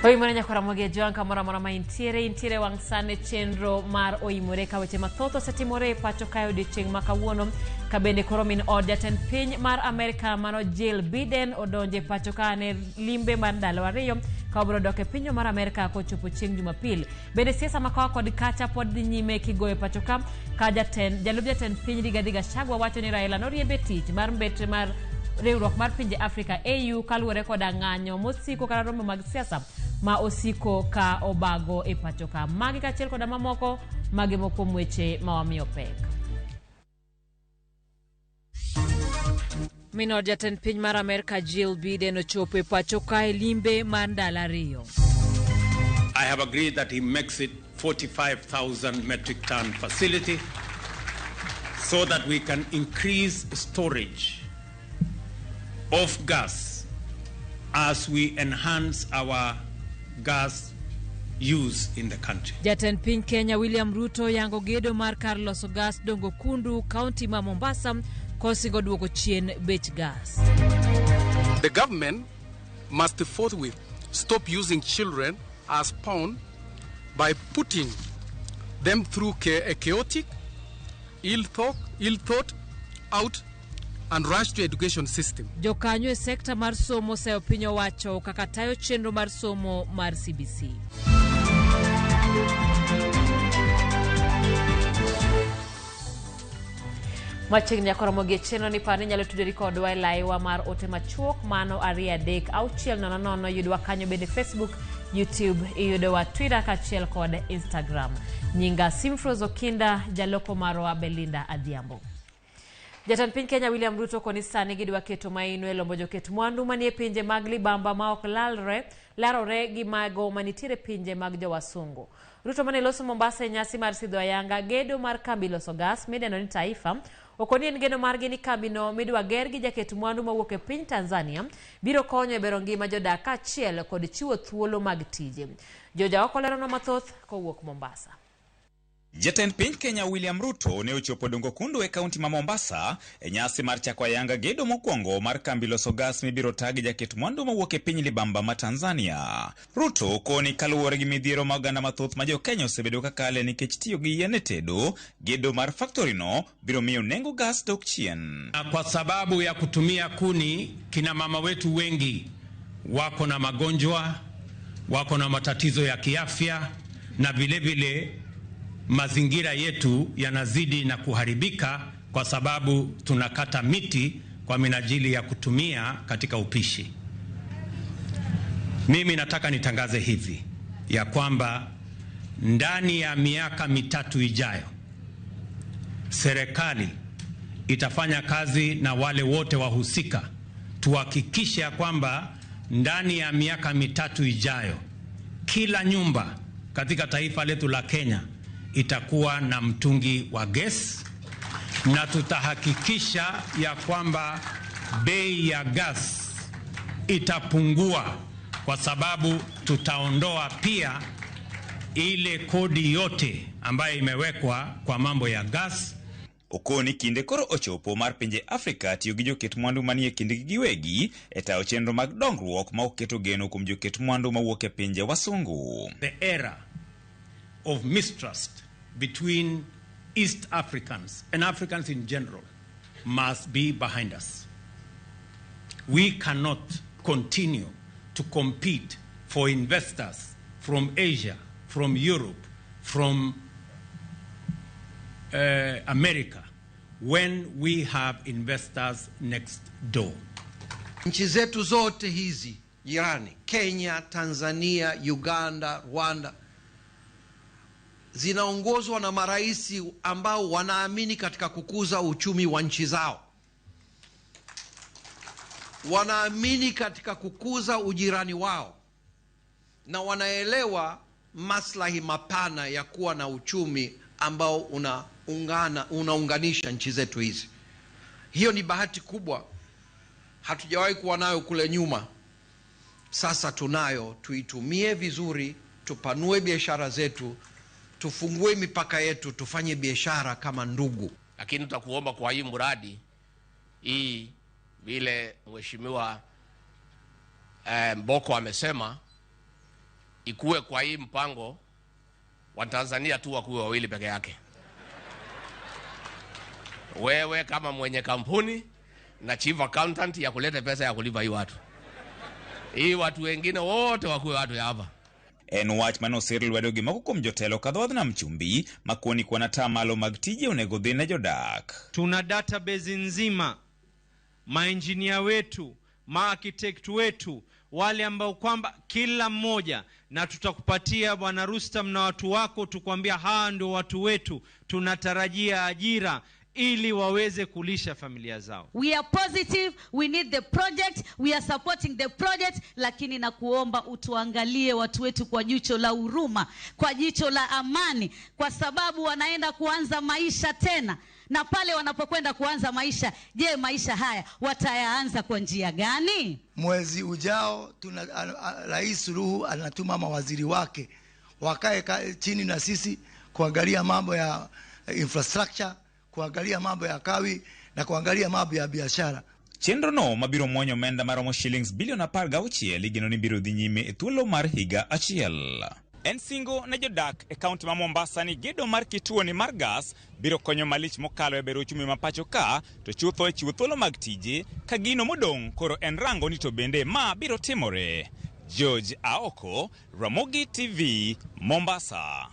Oimore nyakora mogi jwang' kamoro amora ma intiere, intiere wang' sane chenro mar oimore ka weche mathoth osetimore e pacho kae odiochieng' ma kawuono ka bende koro min od jatend piny mar Amerka mano Jill Biden odonjo e pacho ka ne limbe mar ndalo 2 ka obiro dok e pinyno mar Amerka kochopo chieng' Jumapil. Bende siasa ma koa kod kacha pod dhi nyime kigoyo e pacho ka ka jatend jalup jatend piny Rigathi Gachagua wacho ni Raila noriembe tich mar mbetre mar riwruok mar pinje Afrika AU kaluwore koda ng'anyo mosiko kata romo mag siasa ma osiko ka obago e pacho ka. Magi kaachiel koda mamoko magi moko kuom weche ma wamiyo pek. Minod jatend piny mar Amerka Jill Biden ochopo e pacho ka e limbe mar ndalo 2. I have agreed that he makes it 45,000 metric ton facility so that we can increase storage of gas as we enhance our gas use in the country. Jatend piny Kenya William Ruto yango gedo mar kar loso gas Dongo Kundu, kaunti ma Mombasa, kosingo duoko chien bech gas. The government must forthwith stop using children as pawn by putting them through a chaotic, ill thought out and rushed to education system. Jokanyo e sekta mar somo oseyo piny owacho kaka tayo chenro mar somo mar CBC. Machiegni nyaka romo gi chenro ni par ni inyalo tudori kodwa e laiwa mar ote machuok mano 23600, yudwa kanyo bende Facebook, YouTube, iyudowa Twitter kaachiel kod Instagram. Nyinga Simfros Okinda, jaloko marwa Belinda Adhiambo. Jatend piny Kenya William Ruto koni sani gidwa keto maino e lombo joket mwandu manie pinje mag libamba ma ok larore gi mago manitiere pinje mag jowasungu. Ruto mane loso Mombasa e nyasi mar sidho ayanga gedo mar kambi loso gas midendo ni Taifa okoni en geno margi ni kambino midwa ger gi jaket mwandu mawuok e piny Tanzania biro konyo e bero ngima jodak kaachiel kod chiwo thuolo mag tije. Joja oko leronwa mathoth kowuok Mombasa. Jatend piny Kenya William Ruto ne ochopo Dongo Kundu e kaunti ma Mombasa e nyasi mar chako ayanga gedo mokwongo mar kambi loso gas mibiro tag gi jaket mwandu mawuok e piny libamba ma Tanzania. Ruto koni kaluwore gi midhiero ma oganda mathoth ma jo Kenya osebedo ka kale nikech tiyo gi yien e tedo, gedo mar factory no biro miyo nengo gas dok chien. Kwa sababu ya kutumia kuni, kina mama wetu wengi wako na magonjwa, wako na matatizo ya kiafya na vile vile mazingira yetu yanazidi na kuharibika kwa sababu tunakata miti kwa minajili ya kutumia katika upishi. Mimi nataka nitangaze hivi ya kwamba ndani ya miaka 3 ijayo serikali itafanya kazi na wale wote wahusika tuhakikishe ya kwamba ndani ya miaka 3 ijayo kila nyumba katika taifa letu la Kenya itakuwa na mtungi wa gas, na tutahakikisha ya kwamba bei ya gas itapungua kwa sababu tutaondoa pia ile kodi yote ambayo imewekwa kwa mambo ya gas. Okoni kinde koro ochopo mar pinje Afrika tiyo gi joket mwandu manie kindgi giwegi e tayo chenro mag dongruok ma ok keto geno kuom joket mwandu mawuok e pinje wasungu. The era of mistrust between East Africans and Africans in general must be behind us. We cannot continue to compete for investors from Asia, from Europe, from America, when we have investors next door. Nchi zetu zote hizi jirani, Kenya, Tanzania, Uganda, Rwanda, zinaongozwa na maraisi ambao wanaamini katika kukuza uchumi wa nchi zao. Wanaamini katika kukuza ujirani wao na wanaelewa maslahi mapana ya kuwa na uchumi ambao unaunganisha nchi zetu hizi. Hiyo ni bahati kubwa, hatujawahi kuwa nayo kule nyuma. Sasa tunayo, tuitumie vizuri, tupanue biashara zetu, tufungue mipaka yetu, tufanye biashara kama ndugu. Lakini tutakuomba kwa hii mradi hii, vile Mheshimiwa Mboko amesema, ikuwe kwa hii mpango Watanzania tu wakuwe wawili peke yake. Wewe kama mwenye kampuni na chief accountant ya kuleta pesa ya kulipa hii watu. Hii watu wengine wote wakuwe watu ya hapa. En wach mane osir lwedo gi moko kuom jotelo ka dho nam chumbi makoni kwan atamalo mag tije onego dhi ne jodak. Tuna database nzima, maenjinia wetu, maarchitect wetu, wale ambao kwamba kila mmoja, na tutakupatia Bwana Rustam na watu wako, tukwambia hawa ndio watu wetu, tunatarajia ajira ili waweze kulisha familia zao. We are positive, we need the project, we are supporting the project, lakini na kuomba utuangalie watu wetu kwa jicho la huruma, kwa jicho la amani, kwa sababu wanaenda kuanza maisha tena. Na pale wanapokwenda kuanza maisha, je, maisha haya watayaanza kwa njia gani? Mwezi ujao tuna Rais Suluhu anatuma mawaziri wake wakae chini na sisi kuangalia mambo ya infrastructure, kuangalia mambo ya kawi na kuangalia mambo ya biashara. Chenro no mabiro muonyo omenda maromo shillings bilion 16 igeno ni biro dhi nyime e thuolo mar higa achiel. En singo ne jodak e kaunti ma Mombasa ni gedo mar kituo ni mar gas biro konyo malich mokalo e bero uchumi ma pacho ka, to chutho e chiwo thuolo mag tije ka gino modong' koro en rango ni to bende ma biro timore. George Aoko, Ramogi TV, Mombasa.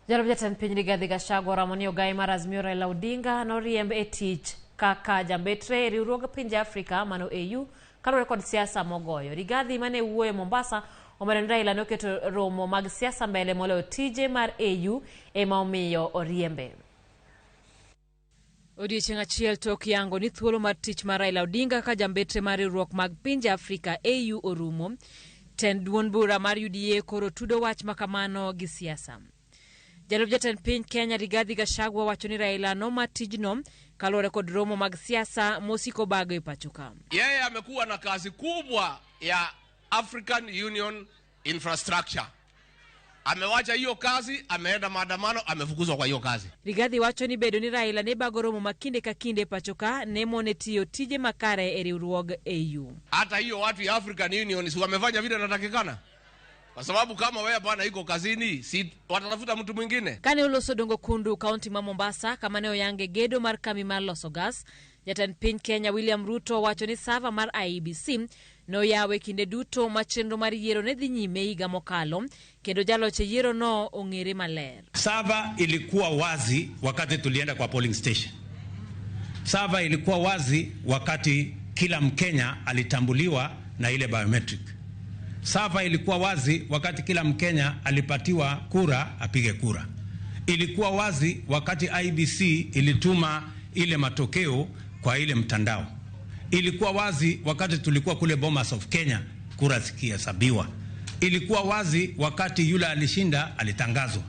Jalup jatend piny Rigathi Gachagua oramo ni ogai mar Azimio Raila Odinga noriemb e tich kaka jambetre e riwruog pinje Afrika mano AU kaluwore kod siasa mogoyo. Rigathi mane wuoyo Mombasa omedo ni Raila noketo romo mag siasa mbele moloyo tije mar AU ema omiyo oriembe. Odiechieng' achiel tok yango ni thuolo mar tich mar Raila Odinga kaka jambetre mar riwruok mag pinje Afrika AU orumo, tend duond bura mar UDA koro tudo wach makamano gi siasa. Jalup jatend piny Kenya Rigathi Gachagua wacho ni Raila noma tijno kaluwore kod romo mag siasa mosiko bago e pacho ka. Yeye amekuwa na kazi kubwa ya African Union infrastructure. Amewacha hiyo kazi, ameenda maandamano, amefukuzwa kwa hiyo kazi. Rigathi wacho ni bedo ni Raila ne bago romo ma kinde ka kinde e pacho ka ne mone tiyo tije makare e riwruog AU. Hata hiyo watu ya African Union si wamefanya vile inatakikana? Kwa sababu kama wewe bwana iko kazini, si watatafuta mtu mwingine. Kane oloso Dongo Kundu kaunti ma Mombasa kama ne oyange gedo mar kambi mar loso gas, jatend piny Kenya William Ruto wacho ni sava mar IEBC noyawe kinde duto ma chenro mar yiero ne dhi nyime higa mokalo kendo jaloch e yiero no ong'ere maler. Sava ilikuwa wazi wakati tulienda kwa polling station. Sava ilikuwa wazi wakati kila Mkenya alitambuliwa na ile biometric. Sava ilikuwa wazi wakati kila Mkenya alipatiwa kura apige kura. Ilikuwa wazi wakati IBC ilituma ile matokeo kwa ile mtandao. Ilikuwa wazi wakati tulikuwa kule Bomas of Kenya kura zikihesabiwa. Ilikuwa wazi wakati yule alishinda alitangazwa.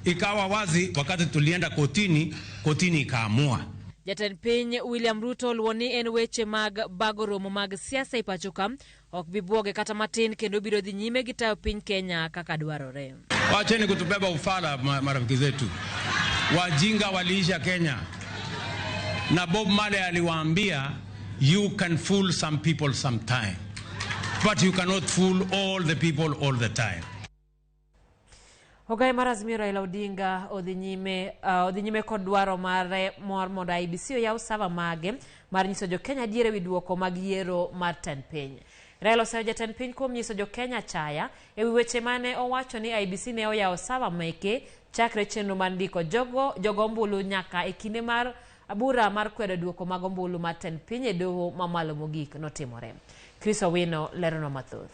Ikawa wazi wakati tulienda kotini, kotini ikaamua. Jatend piny William Ruto oluwo ni en weche mag bago romo mag siasa e pacho ka ok bi buoge kata matin kendo biro dhi nyime gi tayo piny Kenya kaka dwarore. Wacheni kutubeba ufala, marafiki zetu. Wajinga waliisha Kenya. Na Bob Marley aliwaambia, you can fool some people sometime, but you cannot fool all the people all the time. Ogai mar Azimio Raila Odinga odhi nyime kod dwaro mare mar mondo IEBC oyaw sava mage mar nyiso jo-Kenya adier ewi duoko mag yiero mar tend piny. Raila oseyo jatend piny kuom nyiso jo-Kenya chaya ewi weche mane owacho ni IEBC ne oyawo sava meke chakre chenro mar ndiko jogo ombulu nyaka e kinde mar bura mar kwedo duoko mag ombulu mar tend piny e doho mamalo mogik notimore. Chris Owino leronwa mathoth.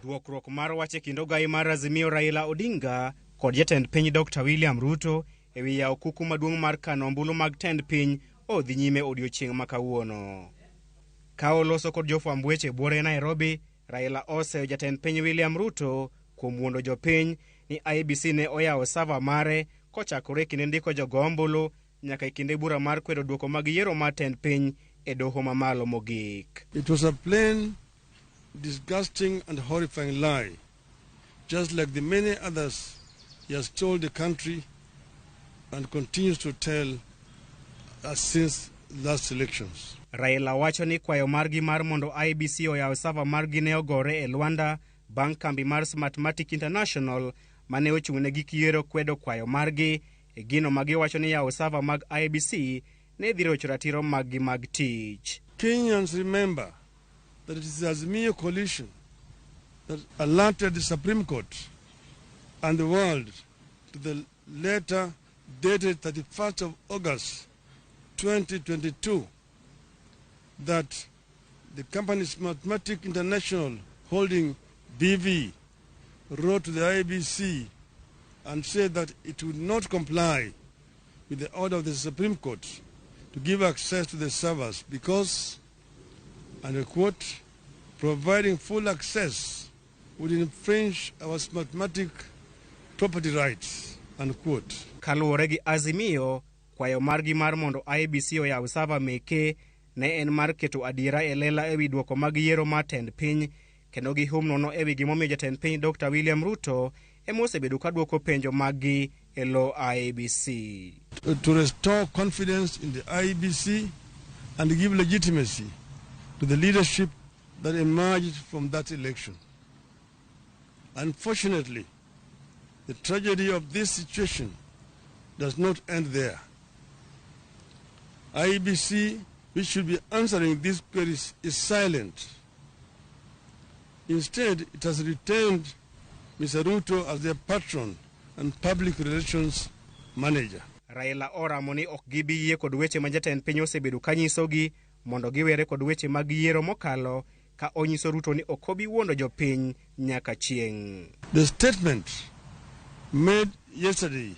Dwokruok mar wach e kind ogai mar Azimio Raila Odinga kod jatend piny Dr. William Ruto ewi yawo kuku maduong' mar kano ombulu mag tend piny odhi nyime odiochieng' ma kawuono. Ka oloso kod jofwamb weche e buore Nairobi, Raila oseyo jatend piny William Ruto kuom wuondo jopiny ni IEBC ne oyawo sava mare kochakore e kinde ndiko jogo ombulu nyaka e kinde bura mar kwedo duoko mag yiero mar tend piny e doho mamalo mogik. It was a plain, disgusting and horrifying lie, just like the many others he has told the country and continues to tell us since last elections. Raila wacho ni kwayo margi mar mondo IEBC oyaw sava margi ne ogore e Luanda Bang' kambi mar Smartmatic International mane ochung' ne gik yiero kwedo kwayo margi e gino ma giwacho ni yawo server mag IEBC ne dhi rocho ratiro maggi mag tich. Kenyans remember that it is the Azimio coalition that alerted the Supreme Court and the world to the letter dated 31st of August 2022 that the company Smartmatic International Holding BV wrote to the IEBC and said that it would not comply with the order of the Supreme Court to give access to the servers because, and I quote, providing full access would infringe our Smartmatic property rights, unquote. Kaluwore gi Azimio, kwayo margi mar mondo IEBC oyaw server meke ne en mar keto adiera e lela ewi duoko mag yiero mar tend piny kendo gihum nono ewi gimomiyo jatend piny Dr. William Ruto ema osebedo ka duoko penjo maggi e lo IEBC. To restore confidence in the IEBC and give legitimacy to the leadership that emerged from that election. Unfortunately, the tragedy of this situation does not end there. IEBC, which should be answering these queries, is silent. Instead, it has retained Mr. Ruto as their patron and public relations manager. Raila oramo ni ok gibi yie kod weche ma jatend piny osebedo ka nyisogi mondo giwere kod weche mag yiero mokalo ka onyiso Ruto ni ok obi wuondo jopiny nyaka chieng'. The statement made yesterday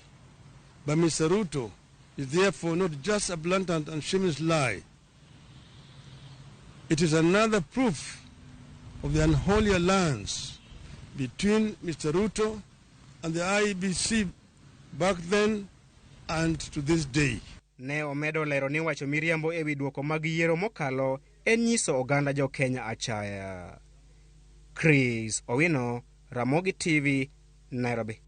by Mr. Ruto is therefore not just a blatant and shameless lie. It is another proof of the unholy alliance between Mr. Ruto and the IEBC back then and to this day. Ne omedo lero ni wacho miriambo ewi duoko mag yiero mokalo en nyiso oganda jo Kenya achaya. Chris Owino, Ramogi TV, Nairobi.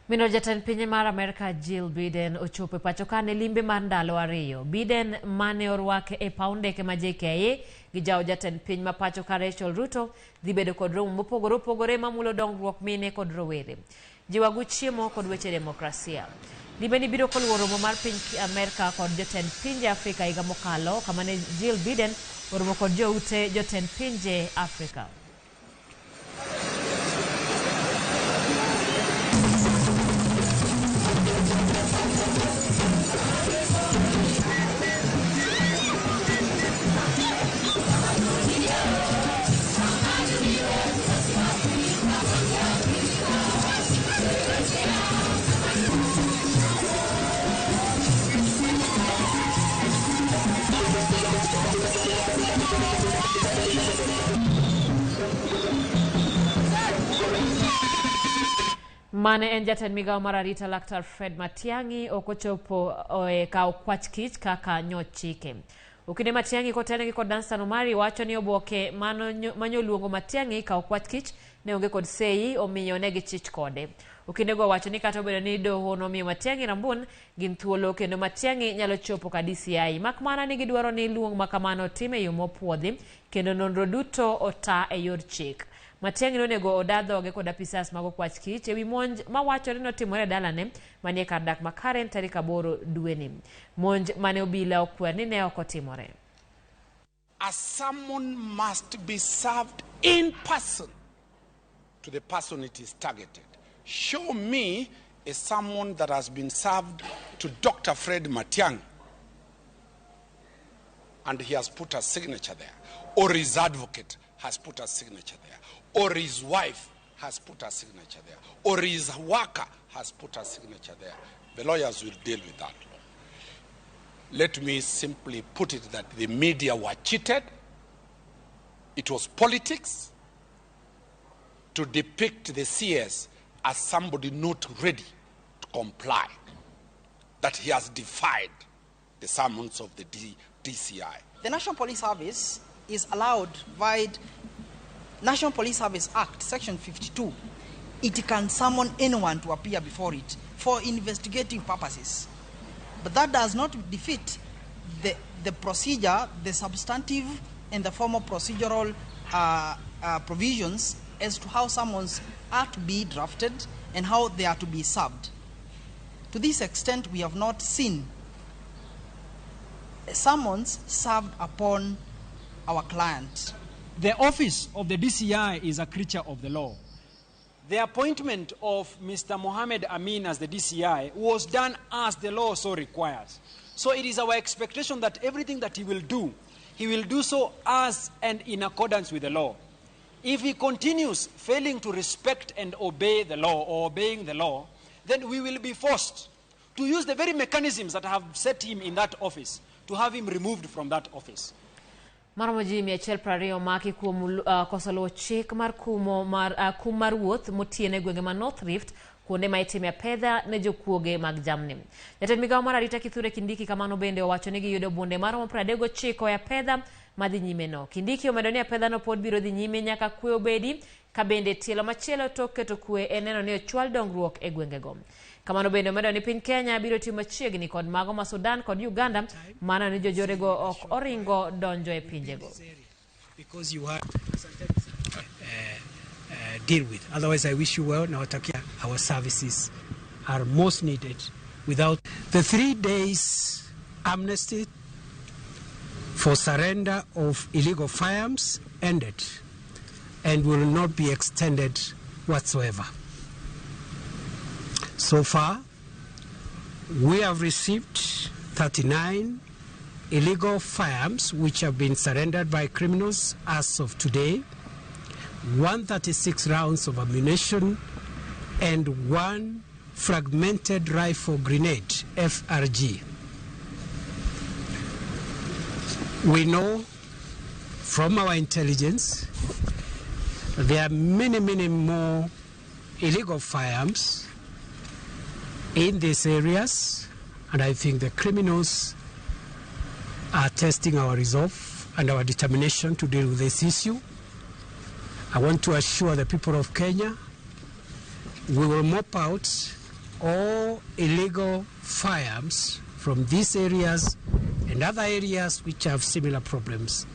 Mino jatend piny mar Amerka Jill Biden ochopo e pacho ka ne limbe mar ndalo 2. Biden mane orwake e paw ndeke ma JKIA gi jaod jatend piny ma pacho ka Rachel Ruto dhi bedo kod romo mopogore opogore mamulo dongruok mine kod rowere. Jiwagu chiemo kod weche demokrasia. Limbe ni biro koluwo romo mar piny Amerka kod jotend pinje Afrika higa mokalo kama ne Jill Biden oromo kod joute jotend pinje Afrika. Mane en jatend migawo mar arita Laktar Fred Matiang'i ok ochopo e kawo kwach kich kaka nyochike. Okinde Matiang'i kotenegi kod Danstan Omari wacho ni oboke manyoluongo Matiang'i kawo kwach kich ne onge kod sei omiyo ne gichich kode. Okindego wacho ni kata obedo ni doho nomiyo Matiang'i rambun gin thuolo kendo Matiang'i nyalo chopo ka DCI. Mak mana ni gidwaro ni luong makamano otim e yo mopuodhi kendo nonro duto ota e yor chik. Matiang'i nonego oda dhoge kod apisas mag okwach kich ewi monj mawachore notimore e dalane manie kar dak ma Karen tarik 8 dweni. Monj mane obila okwer ni ne ok otimore. A summon must be served in person to the person it is targeted. Show me a summon that has been served to Dr. Fred Matiang'i and he has put a signature there, or his advocate has put a signature there, or his wife has put a signature there, or his worker has put a signature there. The lawyers will deal with that law. Let me simply put it that the media were cheated. It was politics to depict the CS as somebody not ready to comply, that he has defied the summons of the DCI. The National Police Service is allowed by National Police Service Act, Section 52. It can summon anyone to appear before it for investigating purposes. But that does not defeat the procedure, the substantive and the formal procedural provisions as to how summons are to be drafted and how they are to be served. To this extent, we have not seen summons served upon our client. The office of the DCI is a creature of the law. The appointment of Mr. Mohammed Amin as the DCI was done as the law so requires. So it is our expectation that everything that he will do so as and in accordance with the law. If he continues failing to respect and obey the law or obeying the law, then we will be forced to use the very mechanisms that have set him in that office to have him removed from that office. Maromo ji 120 omaki kuom koso luwo chik mar kum mar wuoth motiene gwenge ma North Rift kuonde ma itime apedha ne jokuoge mag jamni. Jatend migawo mar arita Kithure Kindiki kamano bende owacho ni giyudo bunde maromo 39 e apedha madhi nyime no. Kindiki omedo ni apedha no pod biro dhi nyime nyaka kwe obedi ka bende tielo machielo tok keto kwe en neno ni ochwal dongruok e gwengego. Kamano bende omedo ni piny Kenya biro tiyo machiegni kod mago ma Sudan kod Uganda mana ni jojorego ok oringo donjo e pinjego. Because you have deal with. Otherwise, I wish you well. Nawatakia, our services are most needed. Without the 3 days amnesty for surrender of illegal firearms ended and will not be extended whatsoever. So far, we have received 39 illegal firearms which have been surrendered by criminals as of today, 136 rounds of ammunition, and 1 fragmented rifle grenade, FRG. We know from our intelligence there are many, many more illegal firearms in these areas, and I think the criminals are testing our resolve and our determination to deal with this issue. I want to assure the people of Kenya we will mop out all illegal firearms from these areas and other areas which have similar problems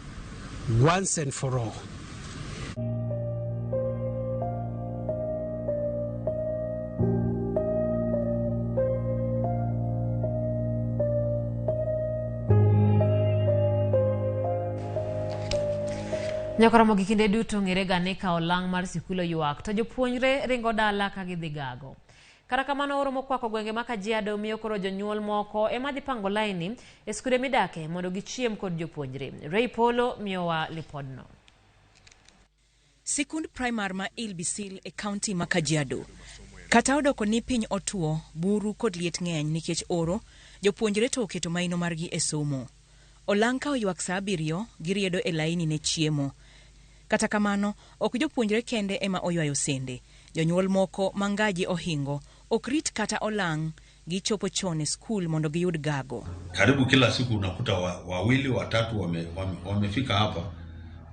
once and for all. Nyakoromo gi kinde duto ng'ere ga ni ka olang' mar sikul oywak to jopuonjre ringo dala ka gidhi gago. Kata kamano oro mokwako gwenge ma Kajiado miyo koro jonyuol moko ema dhi pango laini e skunde midake mondo gichiem kod jopuonjre. Ray Polo miyowa lipodno. Sikund primar ma Ilbisil e kaunti ma Kajiado. Kata odoko ni piny otuo, buru kod liet ng'eny nikech oro, jopuonjre to oketo maino margi e somo. Olang' ka oywak saa 7, giriedo e laini ne chiemo. Kata kamano, ok jopuonjre kende ema oywayo sende. Jonyuol moko ma ngaji ohingo ok rit kata olang', gichopo chon e skul mondo giyud gago. Karibu kila siku unakuta wawili watatu wamefika hapa.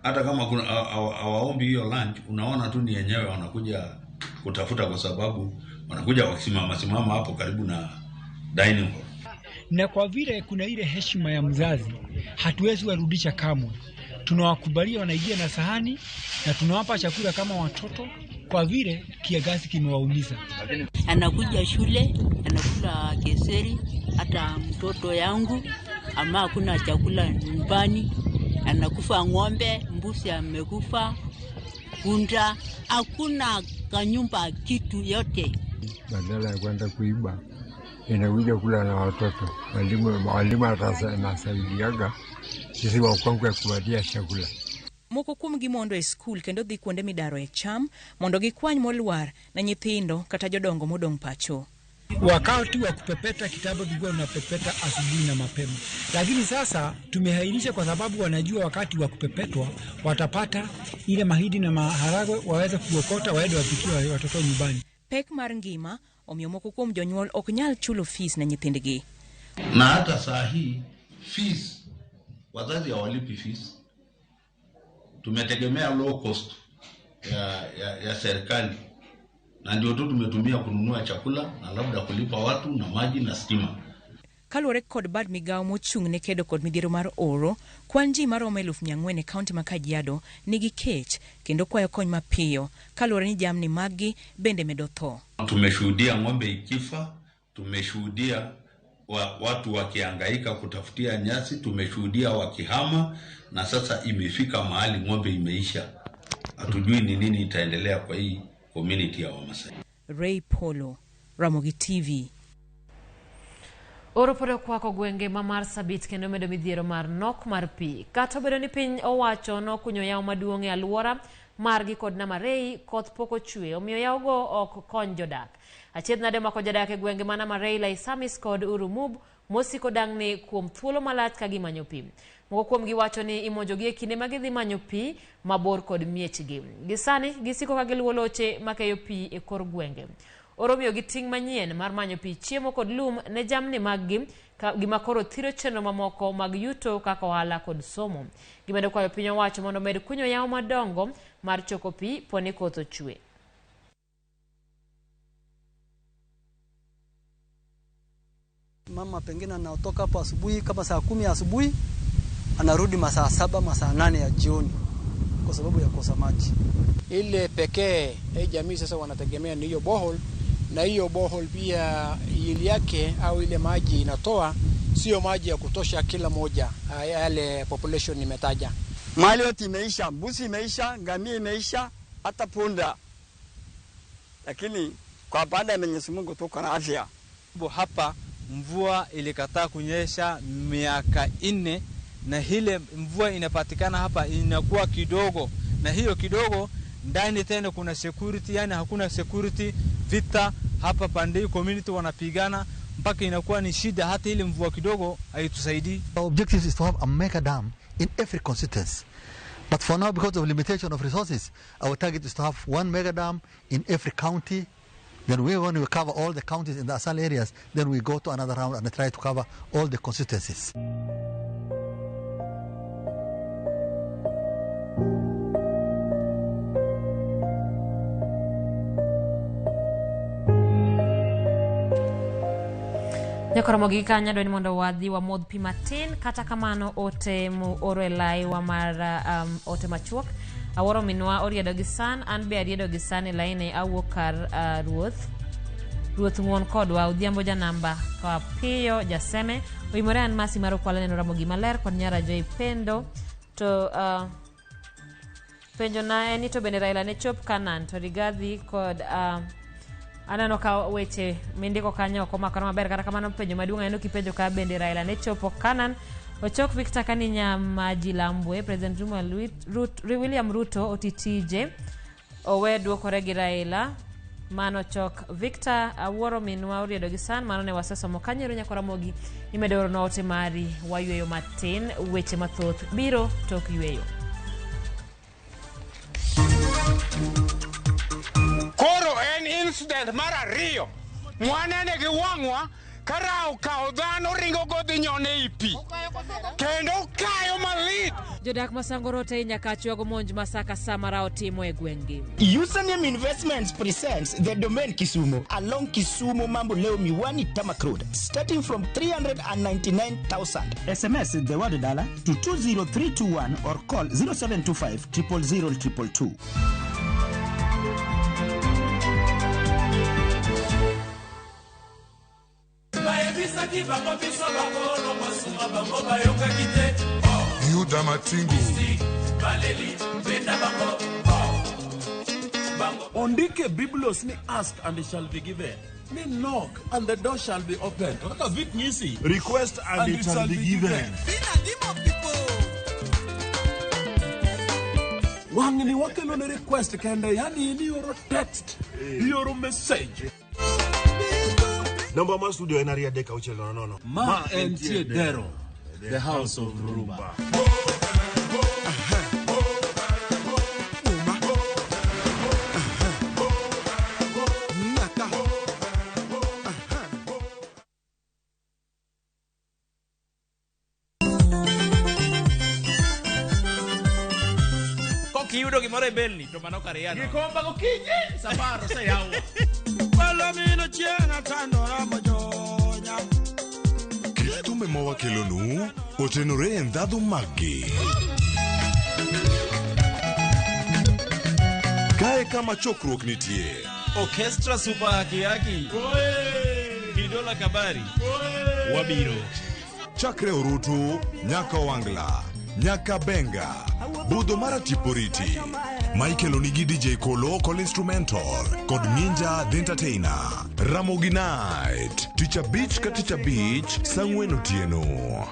Hata kama kuna hawaombi hiyo lunch, unaona tu ni yenyewe wanakuja kutafuta, kwa sababu wanakuja wakisimama simama hapo karibu na dining hall. Na kwa vile kuna ile heshima ya mzazi, hatuwezi warudisha kamwe. Tunawakubalia wanaingia na sahani na tunawapa chakula kama watoto, kwa vile kiangazi kimewaumiza. Anakuja shule, anakula keseri, hata mtoto yangu ama hakuna chakula nyumbani, anakufa ng'ombe, mbuzi amekufa, punda, hakuna kanyumba kitu yote. Badala ya kwenda kuiba, inakuja kula na watoto. Mwalimu anasaidiaga sisi wakongwe kuwatia chakula. Moko kuomgi mondo e skul kendo dhi kuonde midaro e cham mondo gikwany molwar na nyithindo kata jodongo modong' pacho. Wakati wa kupepeta kitabu tulikuwa tunapepeta asubuhi na mapema, lakini sasa tumehairisha kwa sababu wanajua wakati wa kupepetwa watapata ile mahindi na maharagwe waweze kuokota waende wapikie watoto nyumbani. Pek mar ngima omiyo moko kuom jonyuol ok nyal chulo fees na nyithindgi. Na hata saa hii fees wazazi hawalipi fees. Tumetegemea low cost ya serikali, na ndio tu tumetumia kununua chakula na labda kulipa watu na maji na stima. Kaluwore kod bad migawo mochung' ne kedo kod midhiero mar oro, kwan ji maromo 4,000 e kaunti ma Kajiado nigi kech kendo kwayo kony mapiyo kaluwore ni jamni maggi bende medo tho. Tumeshuhudia ng'ombe ikifa, tumeshuhudia watu wakihangaika kutafutia nyasi, tumeshuhudia wakihama, na sasa imefika mahali ng'ombe imeisha. Hatujui ni nini itaendelea kwa hii community ya Wamasai. Ray Polo, Ramogi TV. Oro pod okwako gwenge ma Marsabit kendo medo midhiero mar nok mar pi. Kata obedo ni piny owacho nokunyo yawo maduong' e alwora margi kod Namarei, koth pok ochwe, omiyo yawogo ok kony jodak. Achiedh nade omako jodak e gwenge ma Namarei, Laisamis kod Urumub mosiko dang'ni kuom thuolo malach ka gimanyo pi. Moko kuomgi wacho ni imonjogi e kinde ma gidhi manyo pi mabor kod miechgi. Gisani gisiko ka giluwo loche makeyo pi e kor gwenge. Oro miyogi ting' manyien mar manyo pi, chiemo kod lum ne jamni maggi, gima koro thiro chenro mamoko mag yuto kaka ohala kod somo. Gimedo kwayo piny owacho mondo omed kunyo yawo madongo mar choko pi poni koth ochwe. Mama pengine anatoka hapo asubuhi kama saa 10 asubuhi, anarudi masaa 7 masaa 8 ya jioni kwa sababu ya kosa maji. Ile pekee hii jamii sasa wanategemea ni hiyo borehole, na hiyo borehole pia ili yake au ile maji inatoa sio maji ya kutosha kila moja yale population nimetaja. Mali yote imeisha, mbuzi imeisha, ngamia imeisha, hata punda. Lakini kwa baada ya Mwenyezi Mungu tuko na afya. Hapa mvua ilikataa kunyesha miaka 4, na ile mvua inapatikana hapa inakuwa kidogo, na hiyo kidogo ndani tena kuna security, yani hakuna security, vita hapa pande community wanapigana mpaka inakuwa ni shida, hata ile mvua kidogo haitusaidii. Our objective is to have a mega dam in every constituency. But for now, because of limitation of resources, our target is to have 1 mega dam in every county. Then when we cover all the counties in the Asal areas, then we go to another round and try to cover all the constituencies. Nyakoromogi kanyo dwa ni mondo wadhi wamodh pi matin, kata kamano ote muoro e laiwa mar ote machuok. Awuoro minwa oriedo gi san, an be ariedo gi san e laini awuok kar ruoth. Ruoth ng'uon kodwa, Odhiambo janamba ka piyo jaseme. Oimore an Masi mar Okwala neno Ramogi maler kod nyara Joy Pendo. To penjo na en ni to bende Raila ne chop Kanan to Rigathi kod aneno ka weche mindiko kanyo ok omakore maber, kata kamano penjo maduong' aneno kipenjo ka bende Raila ne chopo Kanan. Ochok Victor Kaninya Maji Lambwe, President William Ruto otitije owe duokore gi Raila. Mano chok Victor Awuoro minwa oriedo gi san, mano ne wasesomo kanyo. Ero nyakora Ramogi imedo oro ote mari, wayweyo matin, weche mathoth biro tok yweyo. Koro en incident mar ariyo mwanene gi wang'wa ka rawo kawo dhano ringo godhi nyone ei pi kendo kayo malit. Jodak masangorote e Nyakach ywago monj ma sa ka sa ma rawo timo e gweng'gi. Username Investments presents the Domain Kisumu along Kisumu Mambo Leo Miwani Tamak Road, starting from 399,000. SMS the word dollar to 20321 or call 0725 000 222. Yuda Matingu. Ondike Biblos ni ask and it shall be given. Ni knock and the door shall be opened. Kaka Vic Nyisi. Request and it shall be given. Wang'ni wakelo ne request kende, yani ni oro text, ioro message. Namba mar studio en 23600. Ma entie Dero, the house of Rumba. Kiyudo gimoro e belni to mano kar yano. Gikomba gokinyi safar oseyawo. Palomino chieng' atandora mojonya. Milome ma wakelonu otenore e ndhadhu maggi. Kae kama chokruok nitie. Orchestra Super Haki Haki. Kidola Kabari. Wabiro. Chakre orutu, nyaka Owangla, nyaka Benga, budho mar Atiporiti. Ma ikelo nigi DJ Kolo Kol Instrumental kod Ninja The Entertainer. Ramogi Night, tich abich ka tich abich, saa ang'wen otieno.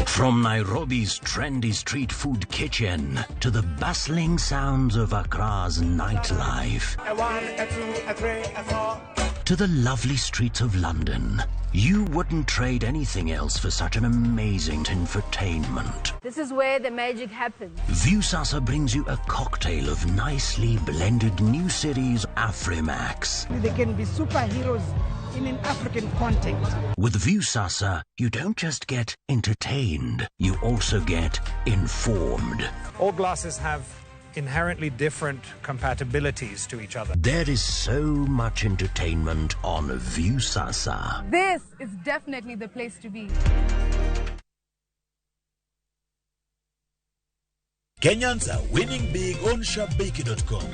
From Nairobi's trendy street food kitchen to the bustling sounds of Accra's nightlife, A 1, a 2, a 3, a 4. to the lovely streets of London, you wouldn't trade anything else for such an amazing infotainment. This is where the magic happens. Viusasa brings you a cocktail of nicely blended new series Afrimax. They can be superheroes in an African context. With Viusasa, you don't just get entertained, you also get informed. All glasses have inherently different compatibilities to each other. There is so much entertainment on Viusasa. This is definitely the place to be. Kenyans are winning big on Shabiki.com.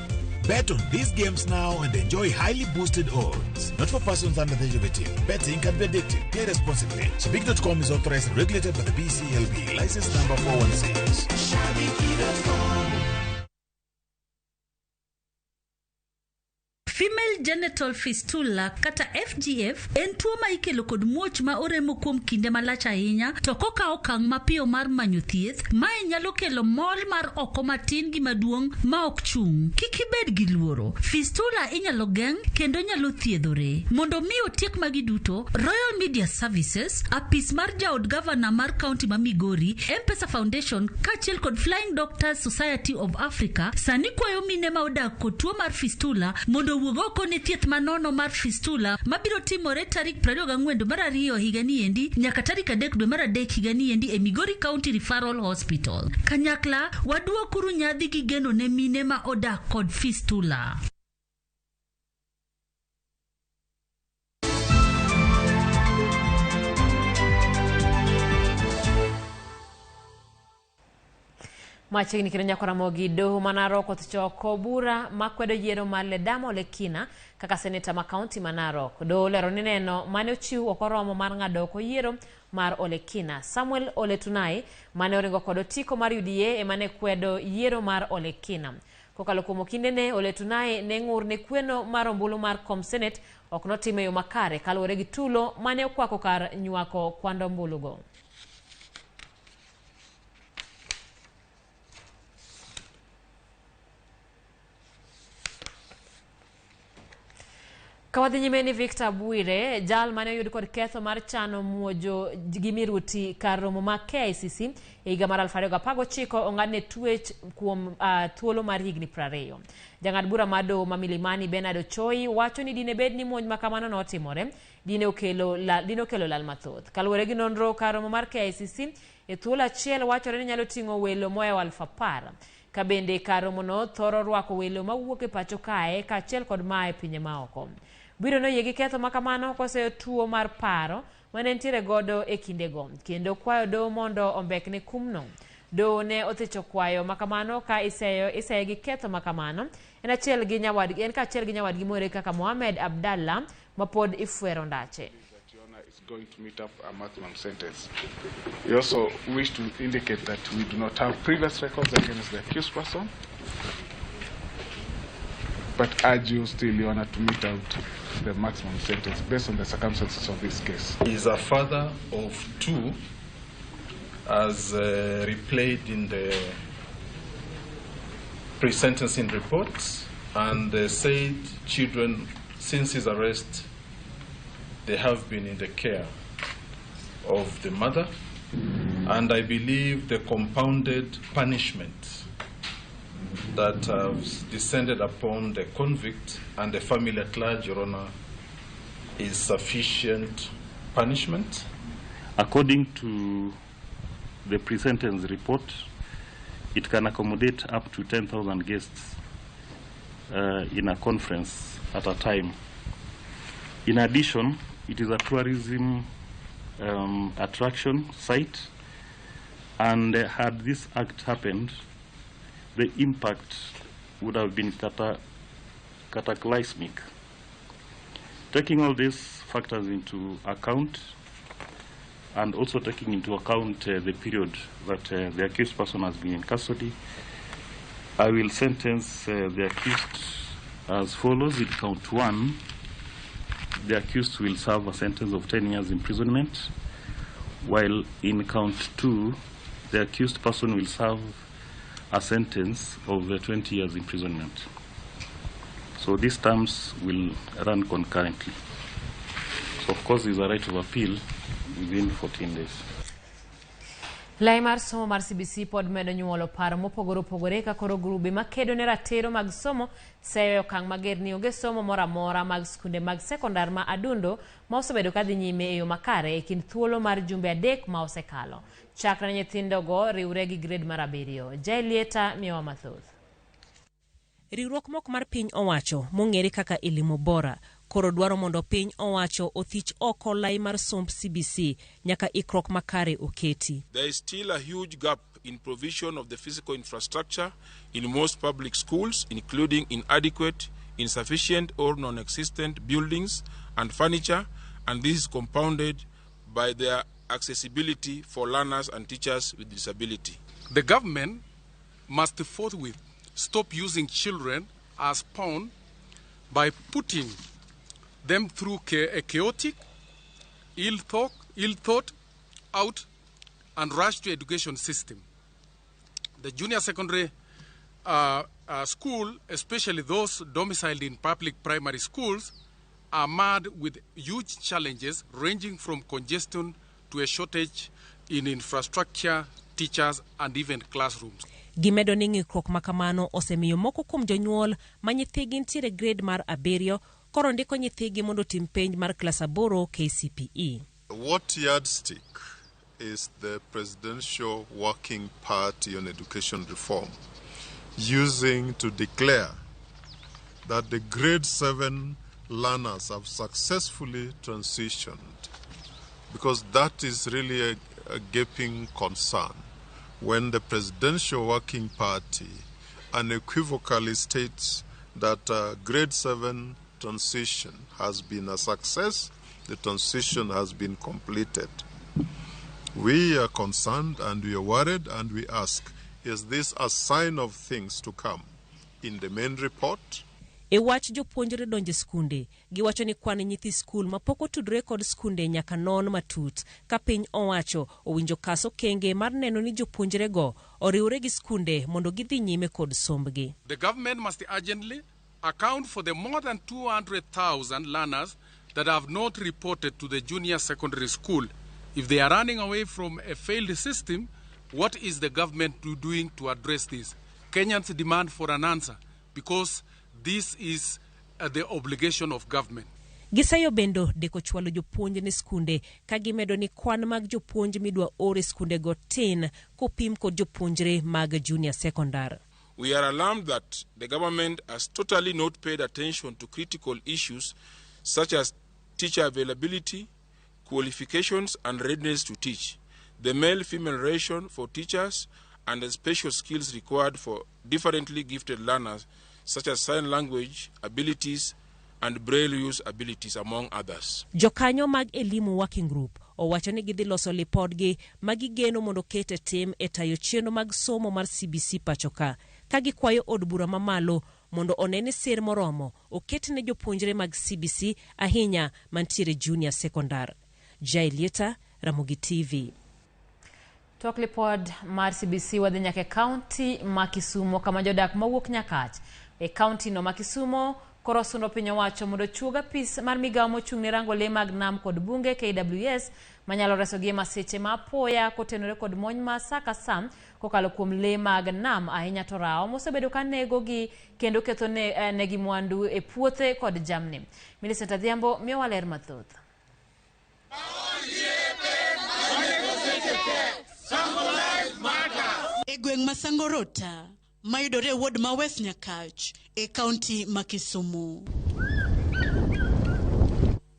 Bet on these games now and enjoy highly boosted odds. Not for persons under the age of 18. Betting can be addictive. Play responsibly. Shabiki.com is authorized and regulated by the BCLB. License number 416. Shabiki.com. Female genital fistula kata FGF en tuo ma ikelo kod muoch ma oremo kuom kinde malach ahinya to kokawo okang' mapiyo mar manyo thieth, mae nyalo kelo mol mar oko matin gi maduong' ma ok chung'. Kik ibed gi luoro. Fistula inyalo geng' kendo nyalo thiedhore. Mondo mi otiek magi duto, Royal Media Services, apis mar jaod gavana mar kaunti ma Migori, M-Pesa Foundation kaachiel kod Flying Doctors Society of Africa sani kwayo mine ma odak kod tuo mar fistula mondo owuog oko ne thieth manono mar fistula mabiro timore tarik 24 dwe mar 2 higani endi nyaka tarik 3 dwe mar 3 higani endi e Migori County Referral Hospital. Kanyakla waduokuru nyadhi gi geno ne mine ma odak kod fistula. Machiegni kendo nyako Ramogi, doho ma Narok ochoko bura makwedo yiero mar Ledama Olekina kaka seneta ma kaunti ma Narok. Doho olero ni neno mane ochiw ok oromo mar ng'ado oko yiero mar Olekina. Samuel Ole Tunai mane oringo kod otiko mar UDA ema ne kwedo yiero mar Olekina. Kokalo kuom okindene, Ole Tunai ne ng'ur ni kweno mar ombulu mar kom senet ok notim e yo makare kaluwore gi tulo mane okwako kar nywako kwand ombulugo. Ka wadhi nyime ni Victor Bwire, jal mane oyud kod ketho mar chano muojo gi miruti kar romo ma KICC e higa mar 2019 ong'adne twech kuom thuolo mar higni 20. Jang'ad bura mar doho ma Milimani Bernard Ochoi wacho ni dine bed ni muoj ma kamano notimore, dine okelo lal mathoth. Kaluwore gi nonro, kar romo mar KICC e thuolo achiel wachore ni nyalo ting'o welo mohewo 10,000. Ka bende kar romono thoro rwako welo mawuok e pacho kae kaachiel kod maa e pinje maoko. Bwire noyie gi ketho ma kamano koseyo tuo mar paro mane nitiere godo e kindego kendo kwayo doho mondo ombekne kumno. Doho ne othicho kwayo ma kamano ka iseye gi ketho ma kamano en kaachiel gi nyawadgi mong'ere kaka Mohamed Abdallah ma pod ifwero ndache. Is going to meet up a maximum sentence. We also wish to indicate that we do not have previous records against the accused person, but urge you still, Your Honor, to meet out the maximum sentence based on the circumstances of this case. He is a father of two, as replayed in the pre-sentencing reports, and the said children, since his arrest, they have been in the care of the mother, and I believe the compounded punishment that has descended upon the convict and the family at large, Your Honor, is sufficient punishment. According to the pre-sentence report, it can accommodate up to 10,000 guests. in a conference at a time. In addition, it is a tourism attraction site, and had this act happened, the impact would have been cataclysmic. Taking all these factors into account, and also taking into account the period that the accused person has been in custody, I will sentence the accused as follows. In count 1, the accused will serve a sentence of 10 years imprisonment, while in count 2, the accused person will serve a sentence of 20 years imprisonment. So these terms will run concurrently. So of course, there is a right of appeal within 14 days. Lai mar somo mar CBC pod medo nyuolo paro mopogore opogore ka koro grube makedo ne ratiro mag somo seyo okang' mager ni onge somo moro amora mag skunde mag sekondar ma Adundo ma osebedo kadhi nyime e yo makare e kind thuolo mar jumbe 3 ma osekalo. Chakre nyithindogo riwre gi grade mar 7. Jaelieta miyowa mathoth. Riwruok mok mar piny owacho mong'ere kaka Elimu Bora koro dwaro mondo piny owacho othich oko lai mar somb CBC nyaka ikruok makare oketi. There is still a huge gap in provision of the physical infrastructure in most public schools, including inadequate, insufficient or non-existent buildings and furniture, and this is compounded by their accessibility for learners and teachers with disability. The government must forthwith stop using children as pawn by putting them through a chaotic, ill thought out and rushed education system. The junior secondary school, especially those domiciled in public primary schools, are marred with huge challenges ranging from congestion to a shortage in infrastructure, teachers, and even classrooms. Gimedo ni ng'ikruok makamano osemiyo moko kuom jonyuol ma nyithigi nitiere grade mar 7 koro ndiko nyithigi mondo otim penj mar klas 8 KCPE. What yardstick is the Presidential Working Party on Education Reform using to declare that the grade 7 learners have successfully transitioned? Because that is really a gaping concern when the Presidential Working Party unequivocally states that grade 7 transition has been a success, the transition has been completed. We are concerned and we are worried and we ask, is this a sign of things to come in the main report? E wach jopuonjre donje skunde, giwacho ni kwan nyithi skul mapok otudore kod skunde nyaka non matut ka piny owacho owinjo kaso kenge mar neno ni jopuonjrego oriwre gi skunde mondo gidhi nyime kod sombgi. The government must urgently account for the more than 200,000 learners that have not reported to the junior secondary school. If they are running away from a failed system, what is the government doing to address this? Kenyans demand for an answer because this is the obligation of government. Giseyo bendo deko chwalo jopuonj ne skunde ka gimedo ni kwan mag jopuonj midwa or e skundego tin kopim kod jopuonjre mag junior secondary. We are alarmed that the government has totally not paid attention to critical issues such as teacher availability, qualifications and readiness to teach, the male-female ratio for teachers, and the special skills required for differently gifted learners such as sign language abilities and braille use abilities, among others. Jokanyo mag Elimu Working Group owacho ni gidhi loso lipodgi ma gigeno mondo ket e tim e tayo chenro mag somo mar CBC pacho ka, ka gikwayo od bura mamalo mondo one ni sir moromo oket ne jopuonjre mag CBC ahinya mantiere junior secondary. Jaelieta, Ramogi TV. Tok lipod mar CBC wadhi nyaka e kaunti ma Kisumo kama jodak mawuok Nyakach e kaunti no ma Kisumo koro sundo piny owacho mondo chuog apis mar migawo mochung' ne rango le mag nam kod bunge KWS manyalo resogi e masiche ma apoya kotenore kod monj ma sa ka sa kokalo kuom le mag nam ahinya to rao mosebedo ka negogi kendo ketho negi mwandu e puothe kod jamni. Millicent Adhiambo miyowa ler mathoth. E gweng' ma Sangorota mayudore e ward ma West Nyakach e kaunti ma Kisumu.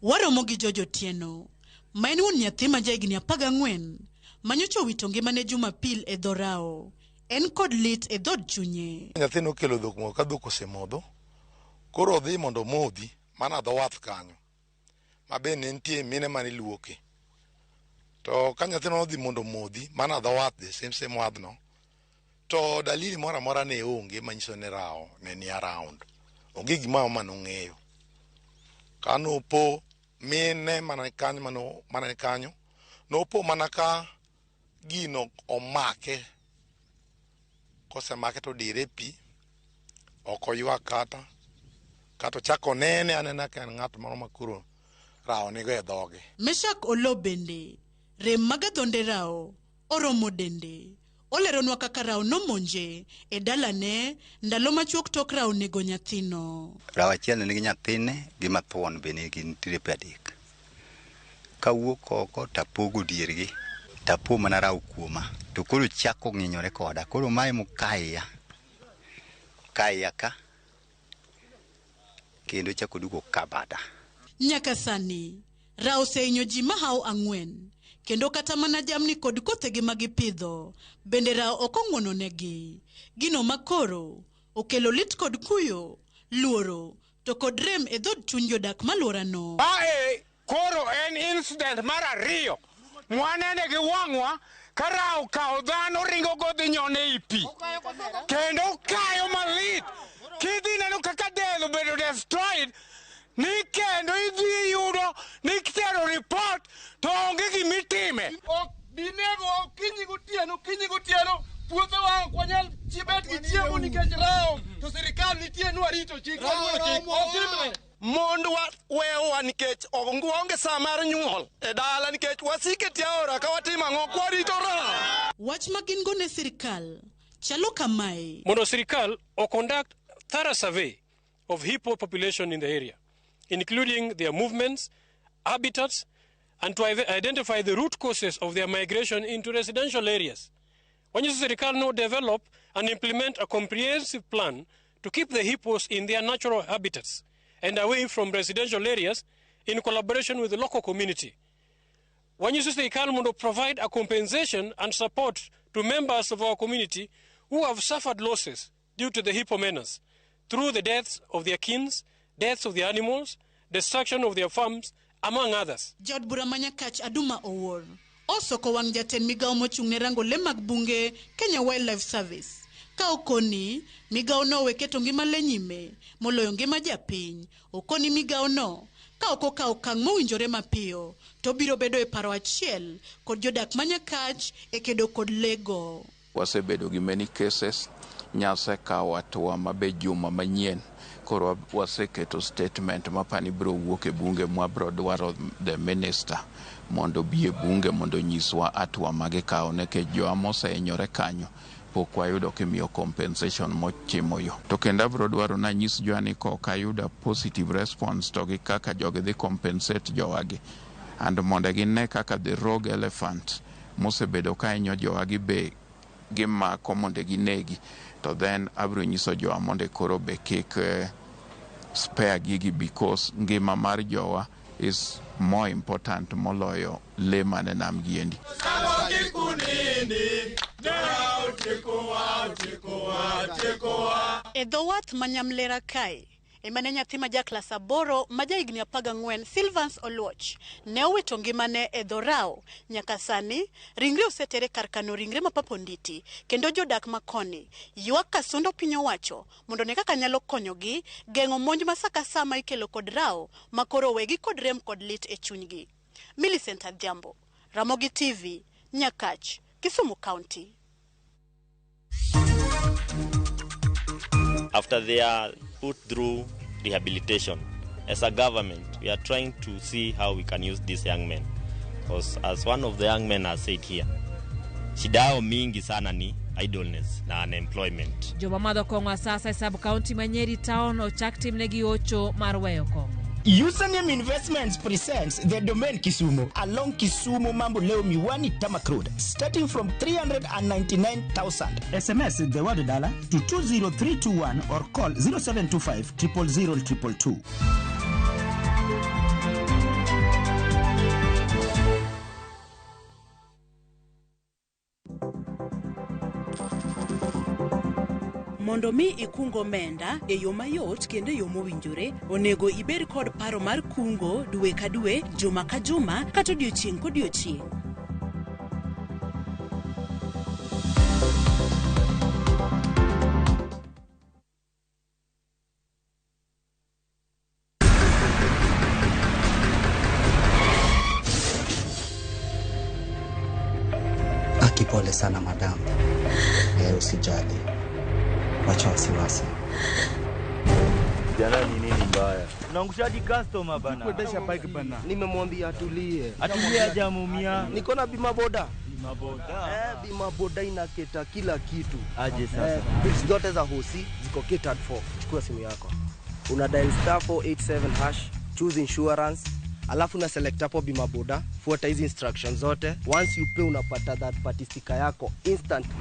Waromo gi George Otieno, ma en wuon nyathi ma jahigni 14 ma nyocha owito ngimane Jumapil e dho Rao. En kod lit e dhood chunye. Nyathi nokelo dhok moko ka dhok osemodho, koro odhi mondo omodhi mana dho wath kanyo ma be ne nitie mine mane luoke. To ka nyathino nodhi mondo omodhi mana dho wath the same same wadhno, to dalili moro amora ne onge manyiso ni rawo ne ni around. Onge gimoro manong'eyo. Kanopo mine mana kanyo mano mana kanyo nopo mana ka gino omake kosemake to odire e pi ok oywak kata kata ochako onene anena ka en ng'at moro ma koro rawo nigo e dhoge. Meshak Oloo bende, rem mag adhonde Rao oromo dende. Oleronwa kaka Rao nomonje e dalane ndalo machuok tok Rao nego nyathino. Rawo achiel ne nigi nyathine gi mathuon be ne gintiere pe adek. Kawuok oko tapogo diergi, tapo mana rawo kuoma. To koro chako ng'inyore koda. Koro mae mokaya. Kaya ka. Kendo chako duogo ka bada. Nyaka sani, Rao osehinyo ji mahawo 4, kendo kata mana jamni kod kothegi ma gipidho bende Rao ok ong'wononegi. Gino makoro okelo lit kod kuyo, luoro to kod rem e dhood chuny jodak malworano. Mae koro en incident mar ariyo mwanene gi wang'wa ka rawo kawo dhano ringo godhi nyone ei pi kendo kayo malit kidhi neno kaka del obedo destroyed ni kendo idhi yudo ni kitero report to onge gimitime. Ok binego okinyi gotieno, okinyi gotieno, puothewa ok wanyal bet gi chiemo nikech rawo, to sirikal nitie nwarito chik, waluoro chik, ok timre. Mondwa weyowa nikech waonge sa mar nyuol e dala nikech wasike tie aora ka watimo ang'o kwarito rawo. Wach ma gin go ne sirikal chalo kamae. Mondo sirikal o conduct thorough survey of hippo population in the area, including their movements, habitats, and to identify the root causes of their migration into residential areas. Wanyiso sirikal no develop and implement a comprehensive plan to keep the hippos in their natural habitats and away from residential areas in collaboration with the local community. Wanyiso sirikal mondo provide a compensation and support to members of our community who have suffered losses due to the hippo menace through the deaths of their kins, deaths of the animals, destruction of their farms, among others. Jaod bura ma Nyakach Aduma Owuor osoko wang' jatend migawo mochung' ne rango le mag bunge Kenya Wildlife Service ka okoni migawo no owe keto ngima le nyime moloyo ngima japiny. Okoni migawo no ka ok okawo okang' mowinjore mapiyo to biro bedo e paro achiel kod jodak ma Nyakach e kedo kod lego. Wasebedo gi many cases nyasekawo hatua mabe juma manyien koro waseketo statement mapani biro wuok e bunge mwabiro dwaro the minister mondo obi e bunge mondo onyiswa hatua magikawo nikech jowa mosehinyore kanyo pok wayudo kimiyo compensation mochimo yo. To kendo abiro dwaro nanyis jowa ni kok ayudo positive response to gi kaka jogi dhi compensate jowagi and mondo gine kaka the rogue elephant mosebedo ka hinyo jowagi be gimako mondo ginegi to then abiro nyiso jowa mondo koro be kik spare gigi because ngima mar jowa is more important moloyo le mane nam giendi. E dho wath ma Nyamlera kae ema ne nyathi ma ja klas 8 ma jahigni 14 Silvans Oluoch ne owito ngimane e dho Rao. Nyaka sani ringre osetere kar kano ringre ma Papa Onditi kendo jodak ma koni ywak ka sundo piny owacho mondo ne kaka nyalo konyogi geng'o monj ma sa ka sa ma ikelo kod Rao ma koro wegi kod rem kod lit e chunygi. Millicent Adhiambo, Ramogi TV, Nyakach, Kisumu County. After they are put through rehabilitation, as a government, we are trying to see how we can use these young men. Because as one of the young men has said here, shida yao mingi sana ni idleness na unemployment. Joma madho kong'o asasa e sub county ma Nyeri town ochak timnegi hocho mar weyo kong'o. Username Investments presents The Domain Kisumu along Kisumu Mamboleo Miwani Tamak Road, starting from 399,000. SMS the word dollar to 20321 or call 0725 000 222. Mondo mi ikung omenda e yo mayot kendo e yo mowinjore, onego ibed kod paro mar kungo dwe ka dwe, juma ka juma, kata odiochieng' kodiochieng'. Aki, pole sana madam. Usijali. Wacha wasiwasi. Jana ni nini mbaya? Unaangushaji customer bana. Kuendesha bike bana. Nimemwambia atulie. Atulie hajamuumia. Niko na bima boda. Bima boda. Bima boda inaketa kila kitu. Aje sasa. Bills zote za hosi ziko catered for. Chukua simu yako. Una dial *487#, choose insurance, alafu na select hapo bima boda, fuata hizi instructions zote. Once you pay unapata that party sticker yako instantly.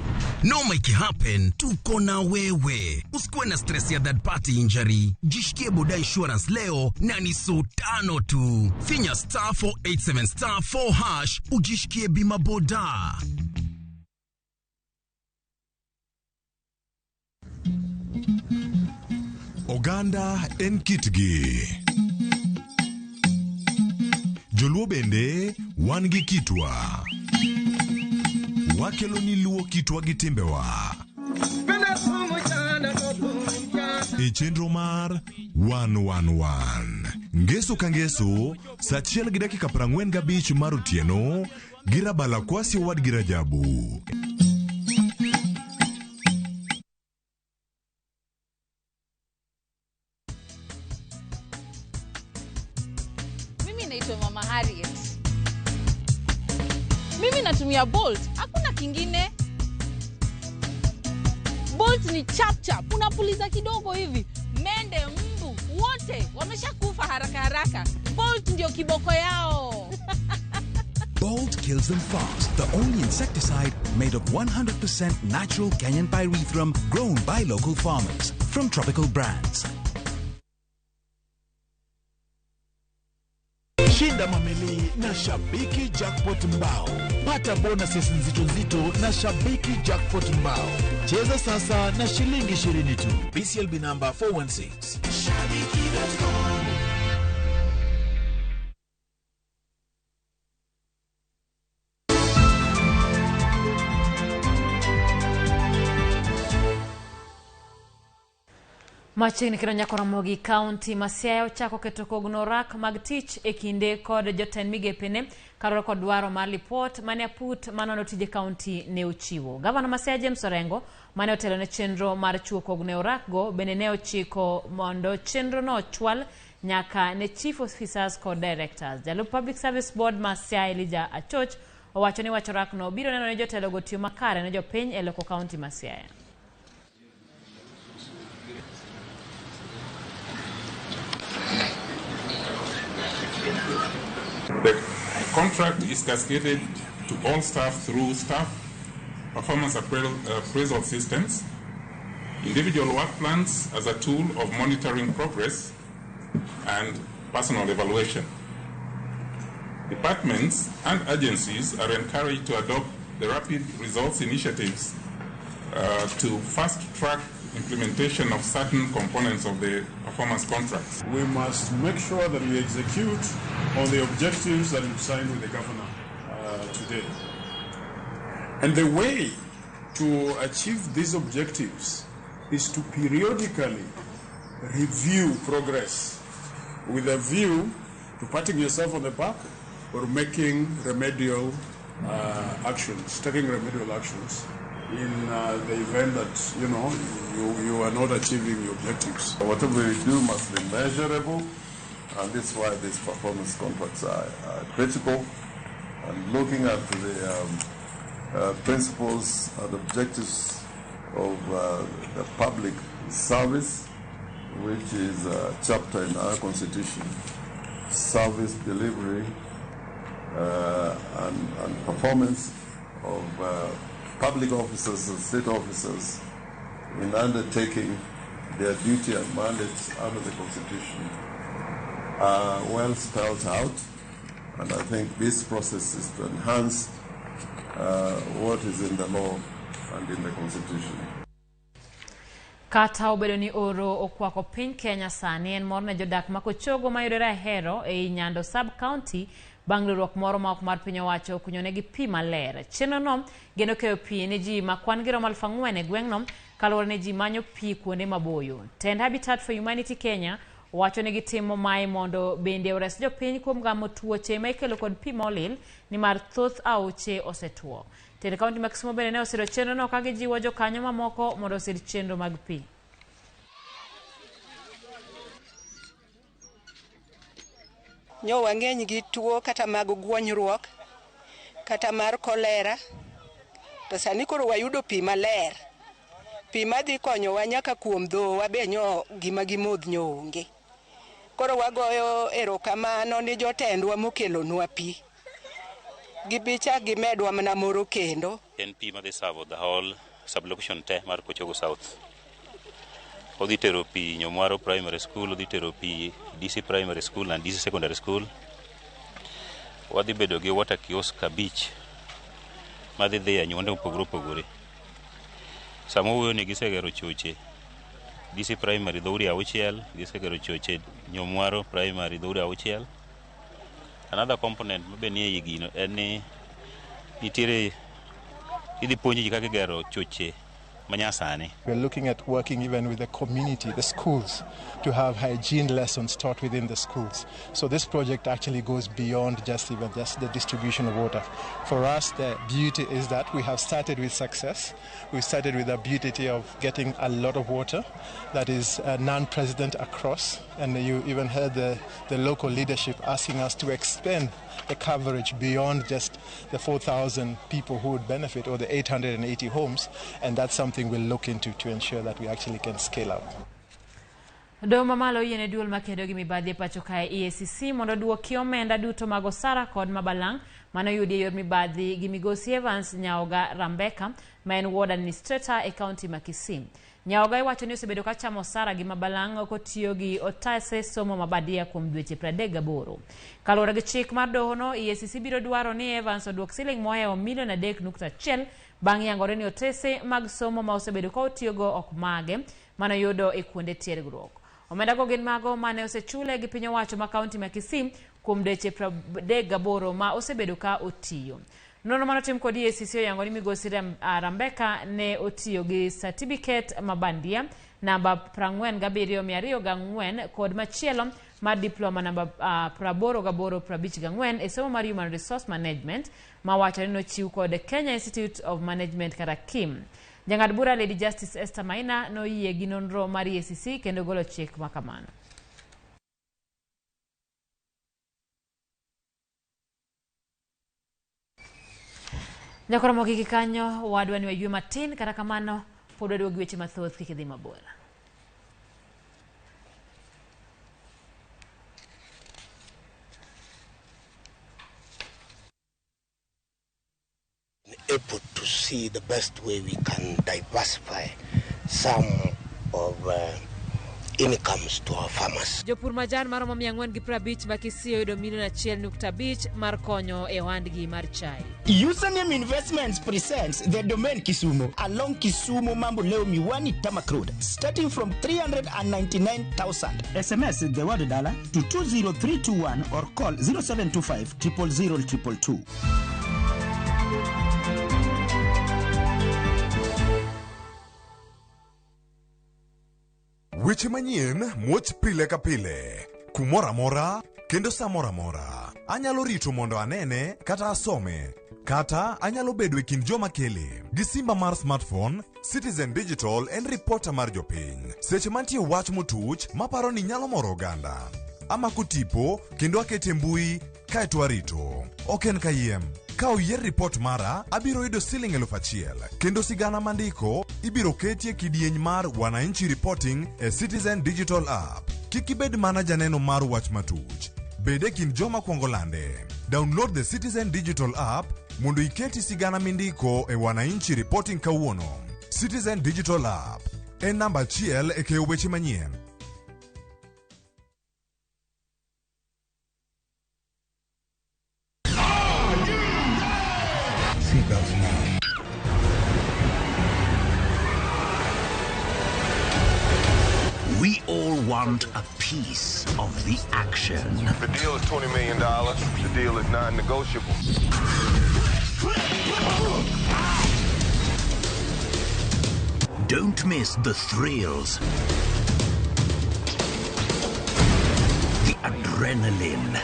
No make it happen, tuko na wewe. Usikuwe na stress ya third party injury. Jishikie boda insurance leo na ni so 5 tu. Finya *487*4# ujishikie bima boda. Oganda en kitgi. Joluo bende wan gi kitwa. Wakelo ni luo kitwa gi timbewa. E chenro mar 111. Ngeso ka ngeso, saa 1:45 mar otieno, gi Rabala Kwasi owadgi Rajabu. Mimi naitwa Mama Harriet. Mimi natumia Bolt, hakuna kingine. Bolt ni chap chap, unapuliza kidogo hivi, mende, mbu, wote wameshakufa haraka haraka. Bolt ndio kiboko yao. Bolt kills them fast, the only insecticide made of 100% natural Kenyan pyrethrum grown by local farmers from Tropical Brands. Shinda mameli na Shabiki Jackpot Mbao. Pata bonuses nzito nzito na Shabiki Jackpot Mbao. Cheza sasa na shilingi 20 tu. BCLB number 416. Shabiki.com. Machiegni kendo nyako Ramogi County ma Siaya ochako keto kogno rak mag tich e kinde kod jotend migepene kaluwore kod dwaro mar lipot mane aput manono tije county ne ochiwo. Gavana ma Siaya James Orengo mane otelo ne chenro mar chiwo kogno e rak go bende ne ochiko mondo chenro no ochwal nyaka ne chief officers kod directors. Jalup Public Service Board ma Siaya Elijah Achoch owacho ni wach rak no biro neno ni jotelo go tiyo makare ne jopiny e loko county ma Siaya. The contract is cascaded to all staff through staff performance appraisal systems, individual work plans as a tool of monitoring progress, and personal evaluation. Departments and agencies are encouraged to adopt the rapid results initiatives to fast-track implementation of certain components of the performance contracts. We must make sure that we execute on the objectives that we've signed with the governor today. And the way to achieve these objectives is to periodically review progress with a view to patting yourself on the back or making remedial actions, taking remedial actions in the event that, you know, you are not achieving your objectives. Whatever we do must be measurable, and that's why these performance contracts are critical. And looking at the principles and objectives of the public service, which is a chapter in our constitution, service delivery and performance of public officers and state officers in undertaking their duty and mandates under the constitution are well spelled out, and I think this process is to enhance what is in the law and in the constitution. Kata obedo ni oro okwako piny Kenya sani en mor ne jodak ma Kochogo mayudore Ahero ei Nyando sub-county bang' riwruok moro ma ok mar piny owacho okunyonegi pi maler. Chenro no geno keyo pi ne ji ma kwan gi romo 4,000 e gweng'no kaluwore ni ji manyo pi kuonde maboyo. Tend Habitat for Humanity Kenya wacho ni gitimo mae mondo bende ores jopiny kuom gamo tuoche ma ikelo kod pi molil nimar thoth aoche osetwo. Tend kaunti ma Kisumu bende ne osiro chenrono ka gijiwo jokanyo mamoko mondo osir chenro mag pi. Nyo wang'eny gi tuo kata mag gwonyruok kata mar kolera, to sani koro wayudo pi maler, pi madhi konyowa nyaka kuom dhowa be nyo gima gimodh nyo onge. Koro wagoyo erokamano ni jotendwa mokelonwa pi, gibichak gimedwa mana moro kendo. En pi madhi savo the whole sublocation te mar Kochogo South. Odhi tero pi Nyomwaro Primary School, odhi tero pi DC Primary School and DC Secondary School. Wadhi bedo gi water kiosk 5 madhi dhi e anyuonde mopogore opogore. Sama wuoyo ni gisegero choche DC Primary dhoudi 6, gisegero choche Nyomwaro Primary dhoudi 6. Another component mabe nie ei gino en ni nitiere idhi puonj ji kaka igero choche manyasani. We're looking at working even with the community, the schools, to have hygiene lessons taught within the schools. So this project actually goes beyond just the distribution of water. For us, the beauty is that we have started with success. We started with the beauty of getting a lot of water that is non-precedent across. And you even heard the local leadership asking us to expand the coverage beyond just the 4,000 people who would benefit or the 880 homes, and that's something we'll look into to ensure that we actually can scale up. Doho mamalo oyiene duol makedo gi mibadhi e pacho kae EACC mondo duoki omenda duto mag osara kod mabalang' manoyudi e yor mibadhi gi migosi Evans Nyaoga Rambeka ma en ward administrator e kaunti ma Kisii. Nyaoga iwacho ni osebedo ka chamo osara gi mabalang' kotiyo gi otase somo mabadia kuom dweche 38. Kaluwore gi chik mar dohono, EACC biro dwaro ni Evans oduok siling mohewo milion 3.1 bang' yangore ni otese mag somo ma osebedo ka otiyogo ok mage manoyudo e kuonde tiegruok. Omenda go gin mago mane osechule gi piny owacho ma kaunti ma Kisii kuom dweche 38 ma osebedo ka otiyo. Nonro manotim kod EACC oyango ni migosi Rambeka ne otiyo gi certificate mabandia namba 47204 kod machielo mar diploma namba 8854 e somo mar Human Resource Management ma wacho ni nochiw kod Kenya Institute of Management kata KIM. Jang'ad bura Lady Justice Esther Maina noyie gi nonro mar EACC kendo golo chik makamano. Jakoro kiki kanyo wadwa ni wayue matin, kata kamano pod waduogo gi weche mathoth kik idhi mabor. Able to see the best way we can diversify some of incomes to our farmers. Jopur majan maromo 450 ma Kisii oyudo milion 1.5 mar konyo e ohandgi mar chai. Username Investments presents the Domain Kisumu along Kisumu Mambo Leo Miwani Tamak Road, starting from 399,000. SMS the word dollar to 20321 or call 0725 000 222. Weche manyien muoch pile ka pile, kumoro amora kendo sa moro amora. Anyalo rito mondo anene kata asome, kata anyalo bedo e kind joma kele. Gi simba mar smartphone, Citizen Digital en ripota mar jopiny. Seche mantie wach motuch maparo ni nyalo moro oganda. Amako tipo kendo akete mbui kaeto arito. Ok en kayiem. Ka oyier ripot mara, abiro yudo siling 1,000 kendo sigana mandiko ibiro ketie kidieny mar Wananchi Reporting e Citizen Digital App. Kik ibed mana janeno mar wach matuch. Bed e kind joma kwongo lande. Download the Citizen Digital App mondo iketi sigana mindiko e Wananchi Reporting kawuono. Citizen Digital App en namba achiel e keyo weche manyien. Seatbelts now. We all want a piece of the action. The deal is $20 million. The deal is non negotiable. Don't miss the thrills, the adrenaline,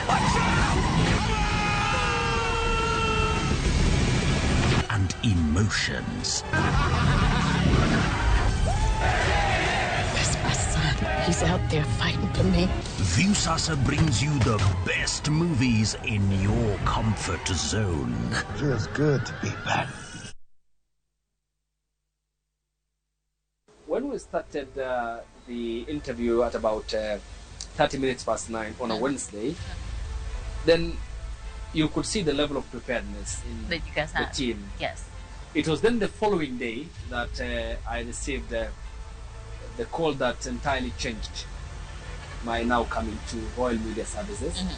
and emotions. That's my son. He's out there fighting for me. Viusasa brings you the best movies in your comfort zone. Feels good to be back. When we started the interview at about 9:30 on a Wednesday, then you could see the level of preparedness in That you guys the had. team. Yes. It was then the following day that I received the call that entirely changed my now coming to Royal Media Services. Mhm.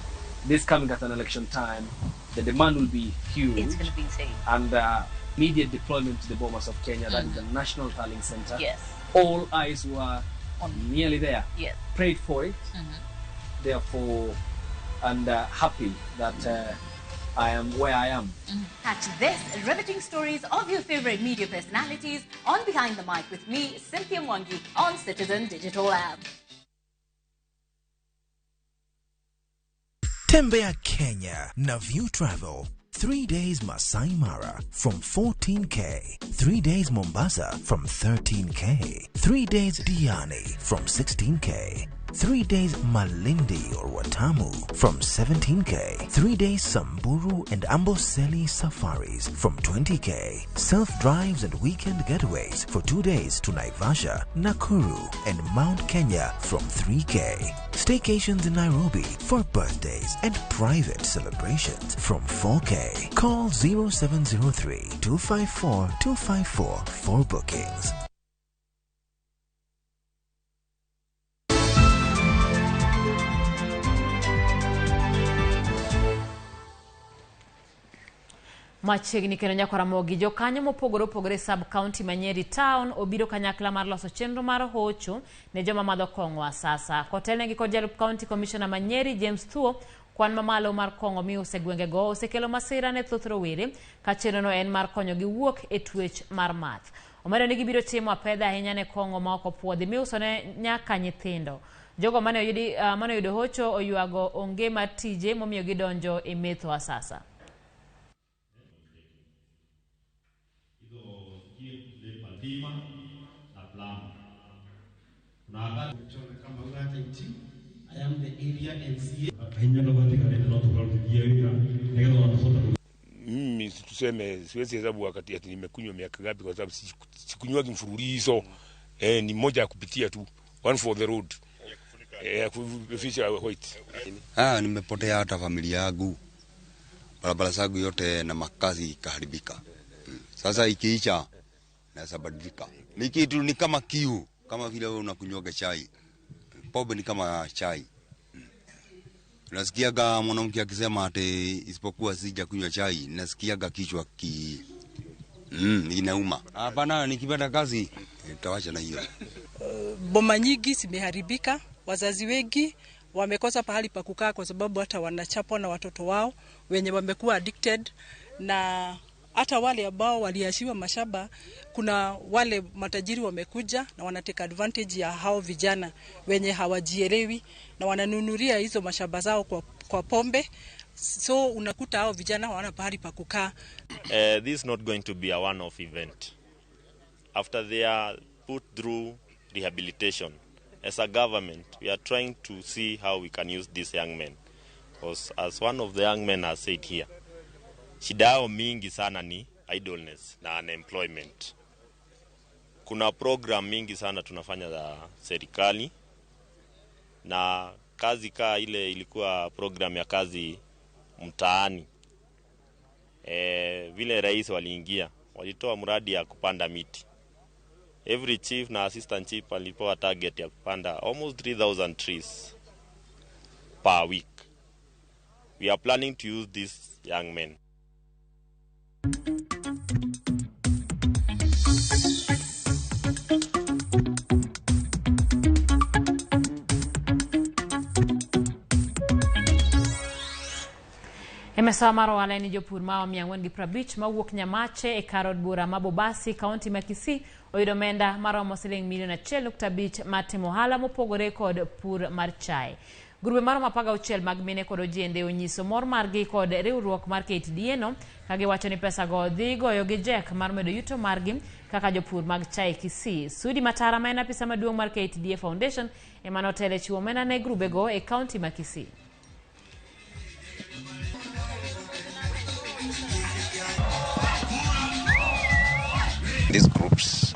This coming at an election time, the demand will be huge. It's going to be insane. And immediate deployment to the Bomas of Kenya, that is the National Tallying Center. Yes. All eyes were nearly there. Yes. Prayed for it, Mhm. therefore, and happy that I am where I am. Catch this riveting stories of your favorite media personalities on Behind the Mic with me, Cynthia Mwangi, on Citizen Digital App. Tembea Kenya na View Travel. 3 days Masai Mara from 14K. 3 days Mombasa from 13K. 3 days Diani from 16K. 3 days Malindi or Watamu from 17K. 3 days Samburu and Amboseli safaris from 20K. Self drives and weekend getaways for 2 days to Naivasha, Nakuru, and Mount Kenya from 3K. Staycations in Nairobi for birthdays and private celebrations from 4K. Call 0703 254 254 for bookings. Machiegni kendo nyaka Ramogi, jokanyo mopogore opogore e sub county ma Nyeri town obiro kanyakla mar loso chenro mar hocho ne joma madho kong'o asasa. Kotelnegi kod jalup county commissioner ma Nyeri James Thuo, kwan mamalo mar kong'o miuso e gwengego osekelo masira ne thoth rowere ka chenrono en mar konyogi wuok e twech mar math. Omedo ni gibiro timo apedha ahinya ne kong'o ma ok opuodhi miuso ne nyaka nyithindo. Jogo mane oyudi, mane oyudo hocho oywago onge mar tije momiyo gidonjo e metho asasa. Pima na plumber. Kuna wakati I am the area MCA. Mimi tuseme siwezi hesabu wakati ati nimekunywa miaka ngapi, kwa sababu sikunywagi mfululizo. Ni moja ya kupitia tu, one for the road, kuficha white. Ah, nimepotea hata familia yangu, barabara zangu yote na makazi ikaharibika. Sasa ikiisha naweza badilika. Ni kitu ni kama kiu, kama vile wewe unakunywaga chai. Pombe ni kama chai. Unasikiaga mwanamke akisema ati isipokuwa sija kunywa chai, nasikiaga kichwa ki inauma. Hapana, nikipata kazi nitawacha na hiyo. Boma nyingi zimeharibika, wazazi wengi wamekosa pahali pa kukaa kwa sababu hata wanachapwa na watoto wao wenye wamekuwa addicted, na hata wale ambao waliachiwa mashamba, kuna wale matajiri wamekuja na wanatake advantage ya hao vijana wenye hawajielewi na wananunulia hizo mashamba zao kwa pombe, so unakuta hao vijana hawana pahali pa kukaa. This is not going to be a one-off event. After they are put through rehabilitation, as a government, we are trying to see how we can use these young men. Because as one of the young men has said here, Shida yao mingi sana ni idleness na unemployment. Kuna program mingi sana tunafanya za serikali na kazi kaa ile ilikuwa program ya kazi mtaani. Vile rais waliingia, walitoa mradi ya kupanda miti. Every chief na assistant chief alipewa target ya kupanda almost 3000 trees per week. We are planning to use these young men. E mesa mar ohala en jopur ma 450 mawuok Nyamache e kar od bura ma Bobasi, kaunti ma Kisii oyudo omenda maromo siling milion 1.5 mar timo ohala mopogore kod pur mar chae. Grube maromo 16 mag mine kod ojende onyiso mor margi kod riwruok mar KTDA no ka giwacho ni pesago dhi goyo gi jek mar medo yuto margi kaka jopur mag chae Kisii. Sudi Matara ma en apisa maduong' mar KTDA Foundation ema notelo e chiwo omenda ne grubego e kaunti ma Kisii. These groups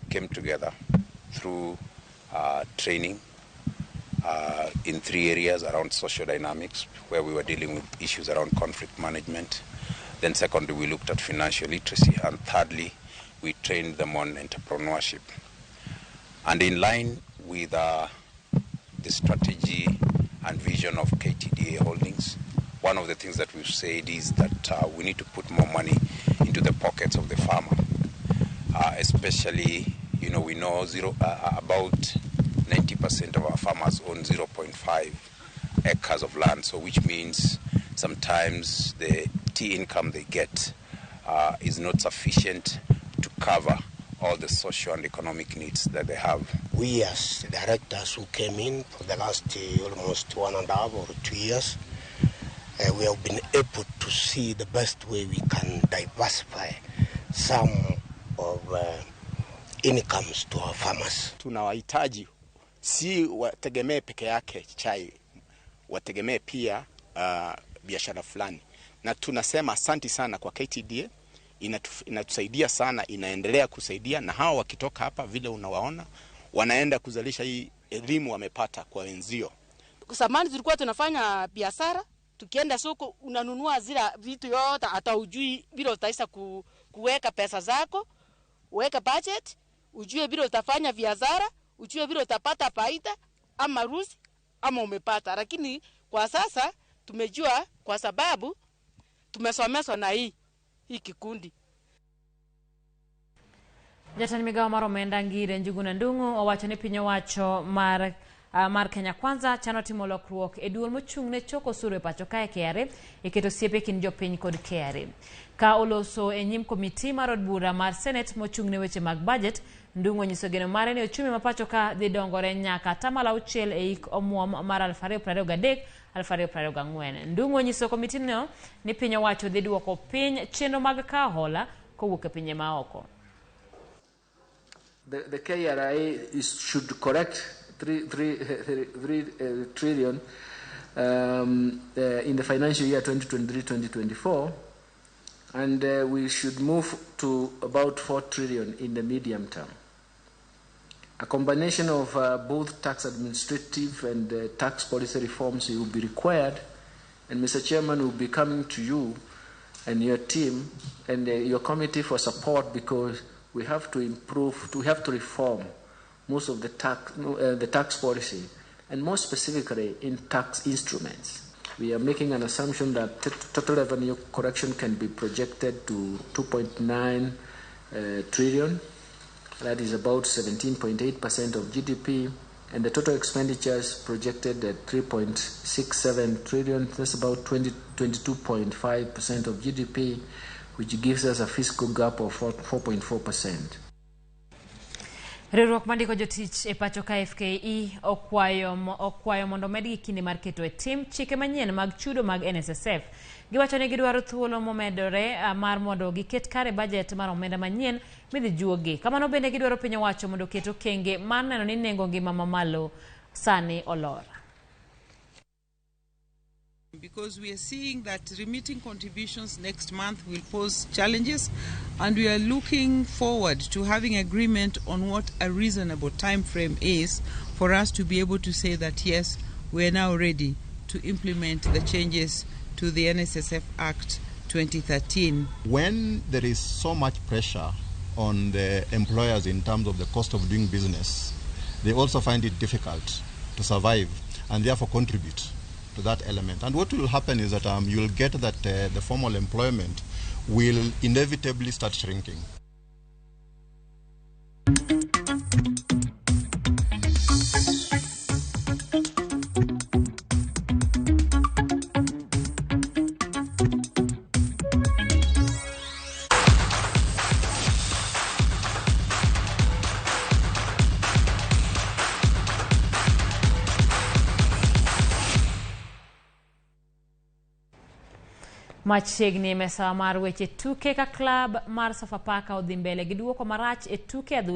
came together through training in three areas around social dynamics, where we were dealing with issues around conflict management. Then secondly, we looked at financial literacy. And thirdly, we trained them on entrepreneurship. And in line with the strategy and vision of KTDA Holdings, one of the things that we've said is that we need to put more money into the pockets of the farmer. Especially, you know, we know about 90% of our farmers own 0.5 acres of land, so which means sometimes the tea income they get is not sufficient to cover all the social and economic needs that they have. We as directors who came in for the last almost 1.5 or 2 years, we have been able to see the best way we can diversify some of incomes to our farmers. Tunawahitaji si wategemee peke yake chai, wategemee pia biashara fulani. Na tunasema asanti sana kwa KTDA, inatusaidia sana, inaendelea kusaidia, na hawa wakitoka hapa vile unawaona wanaenda kuzalisha hii elimu wamepata kwa wenzio. Zamani tulikuwa tunafanya biashara, tukienda soko unanunua zile vitu yote, hata hujui vile utaisa kuweka pesa zako, uweka budget, ujue vile utafanya biashara, ujue vile utapata faida ama rusi ama umepata. Lakini kwa sasa tumejua kwa sababu tumesomeshwa na hii kikundi. Jatend migao mar omenda Ngire Njuguna Ndung'u owacho ni piny owacho mar Kenya Kwanza chano timo lokruok e duol mochung' ne choko osuru e pacho kae KRA e keto osiepe e kind jopiny kod KRA. Ka oloso e nyim komiti mar od bura mar Senate mochung' ne weche mag budget, Ndung'u onyiso geno mare ni ochumi ma pacho ka dhi dongore nyaka 6% e hik omuom mar 2023-2024. Ndung'u onyiso komitino ni piny owacho dhi duoko piny chenro mag kawo hola kowuok e pinje maoko. The KRA should correct 3 trillion in the financial year 2023-2024, and we should move to about 4 trillion in the medium term. A combination of both tax administrative and tax policy reforms will be required, and Mr. Chairman will be coming to you and your team and your committee for support, because we have to improve, we have to reform most of the tax policy, and more specifically in tax instruments. We are making an assumption that total revenue correction can be projected to 2.9 trillion. That is about 17.8% of GDP, and the total expenditures projected at 3.67 trillion. That's about 22.5% of GDP, which gives us a fiscal gap of 4.4%. Riwruok mandiko jotich e pacho ka FKE okwayo mondo omedgi kinde mar keto e tim chike manyien mag chudo mag NSSF. Giwacho ni gidwaro thuolo momedore mar mondo giket kare bajet mar omenda manyien midhi juogi. Kamano bende gidwaro piny owacho mondo oket okenge mar neno ni nengo ngima mamalo sani olor. Because we are seeing that remitting contributions next month will pose challenges, and we are looking forward to having agreement on what a reasonable time frame is for us to be able to say that yes, we are now ready to implement the changes to the NSSF Act 2013. When there is so much pressure on the employers in terms of the cost of doing business, they also find it difficult to survive and therefore contribute to that element. And what will happen is that you will get that the formal employment will inevitably start shrinking. Machiegni e mesa mar weche tuke ka klab mar Sofapaka odhi mbele gi duoko marach e tuke adhula.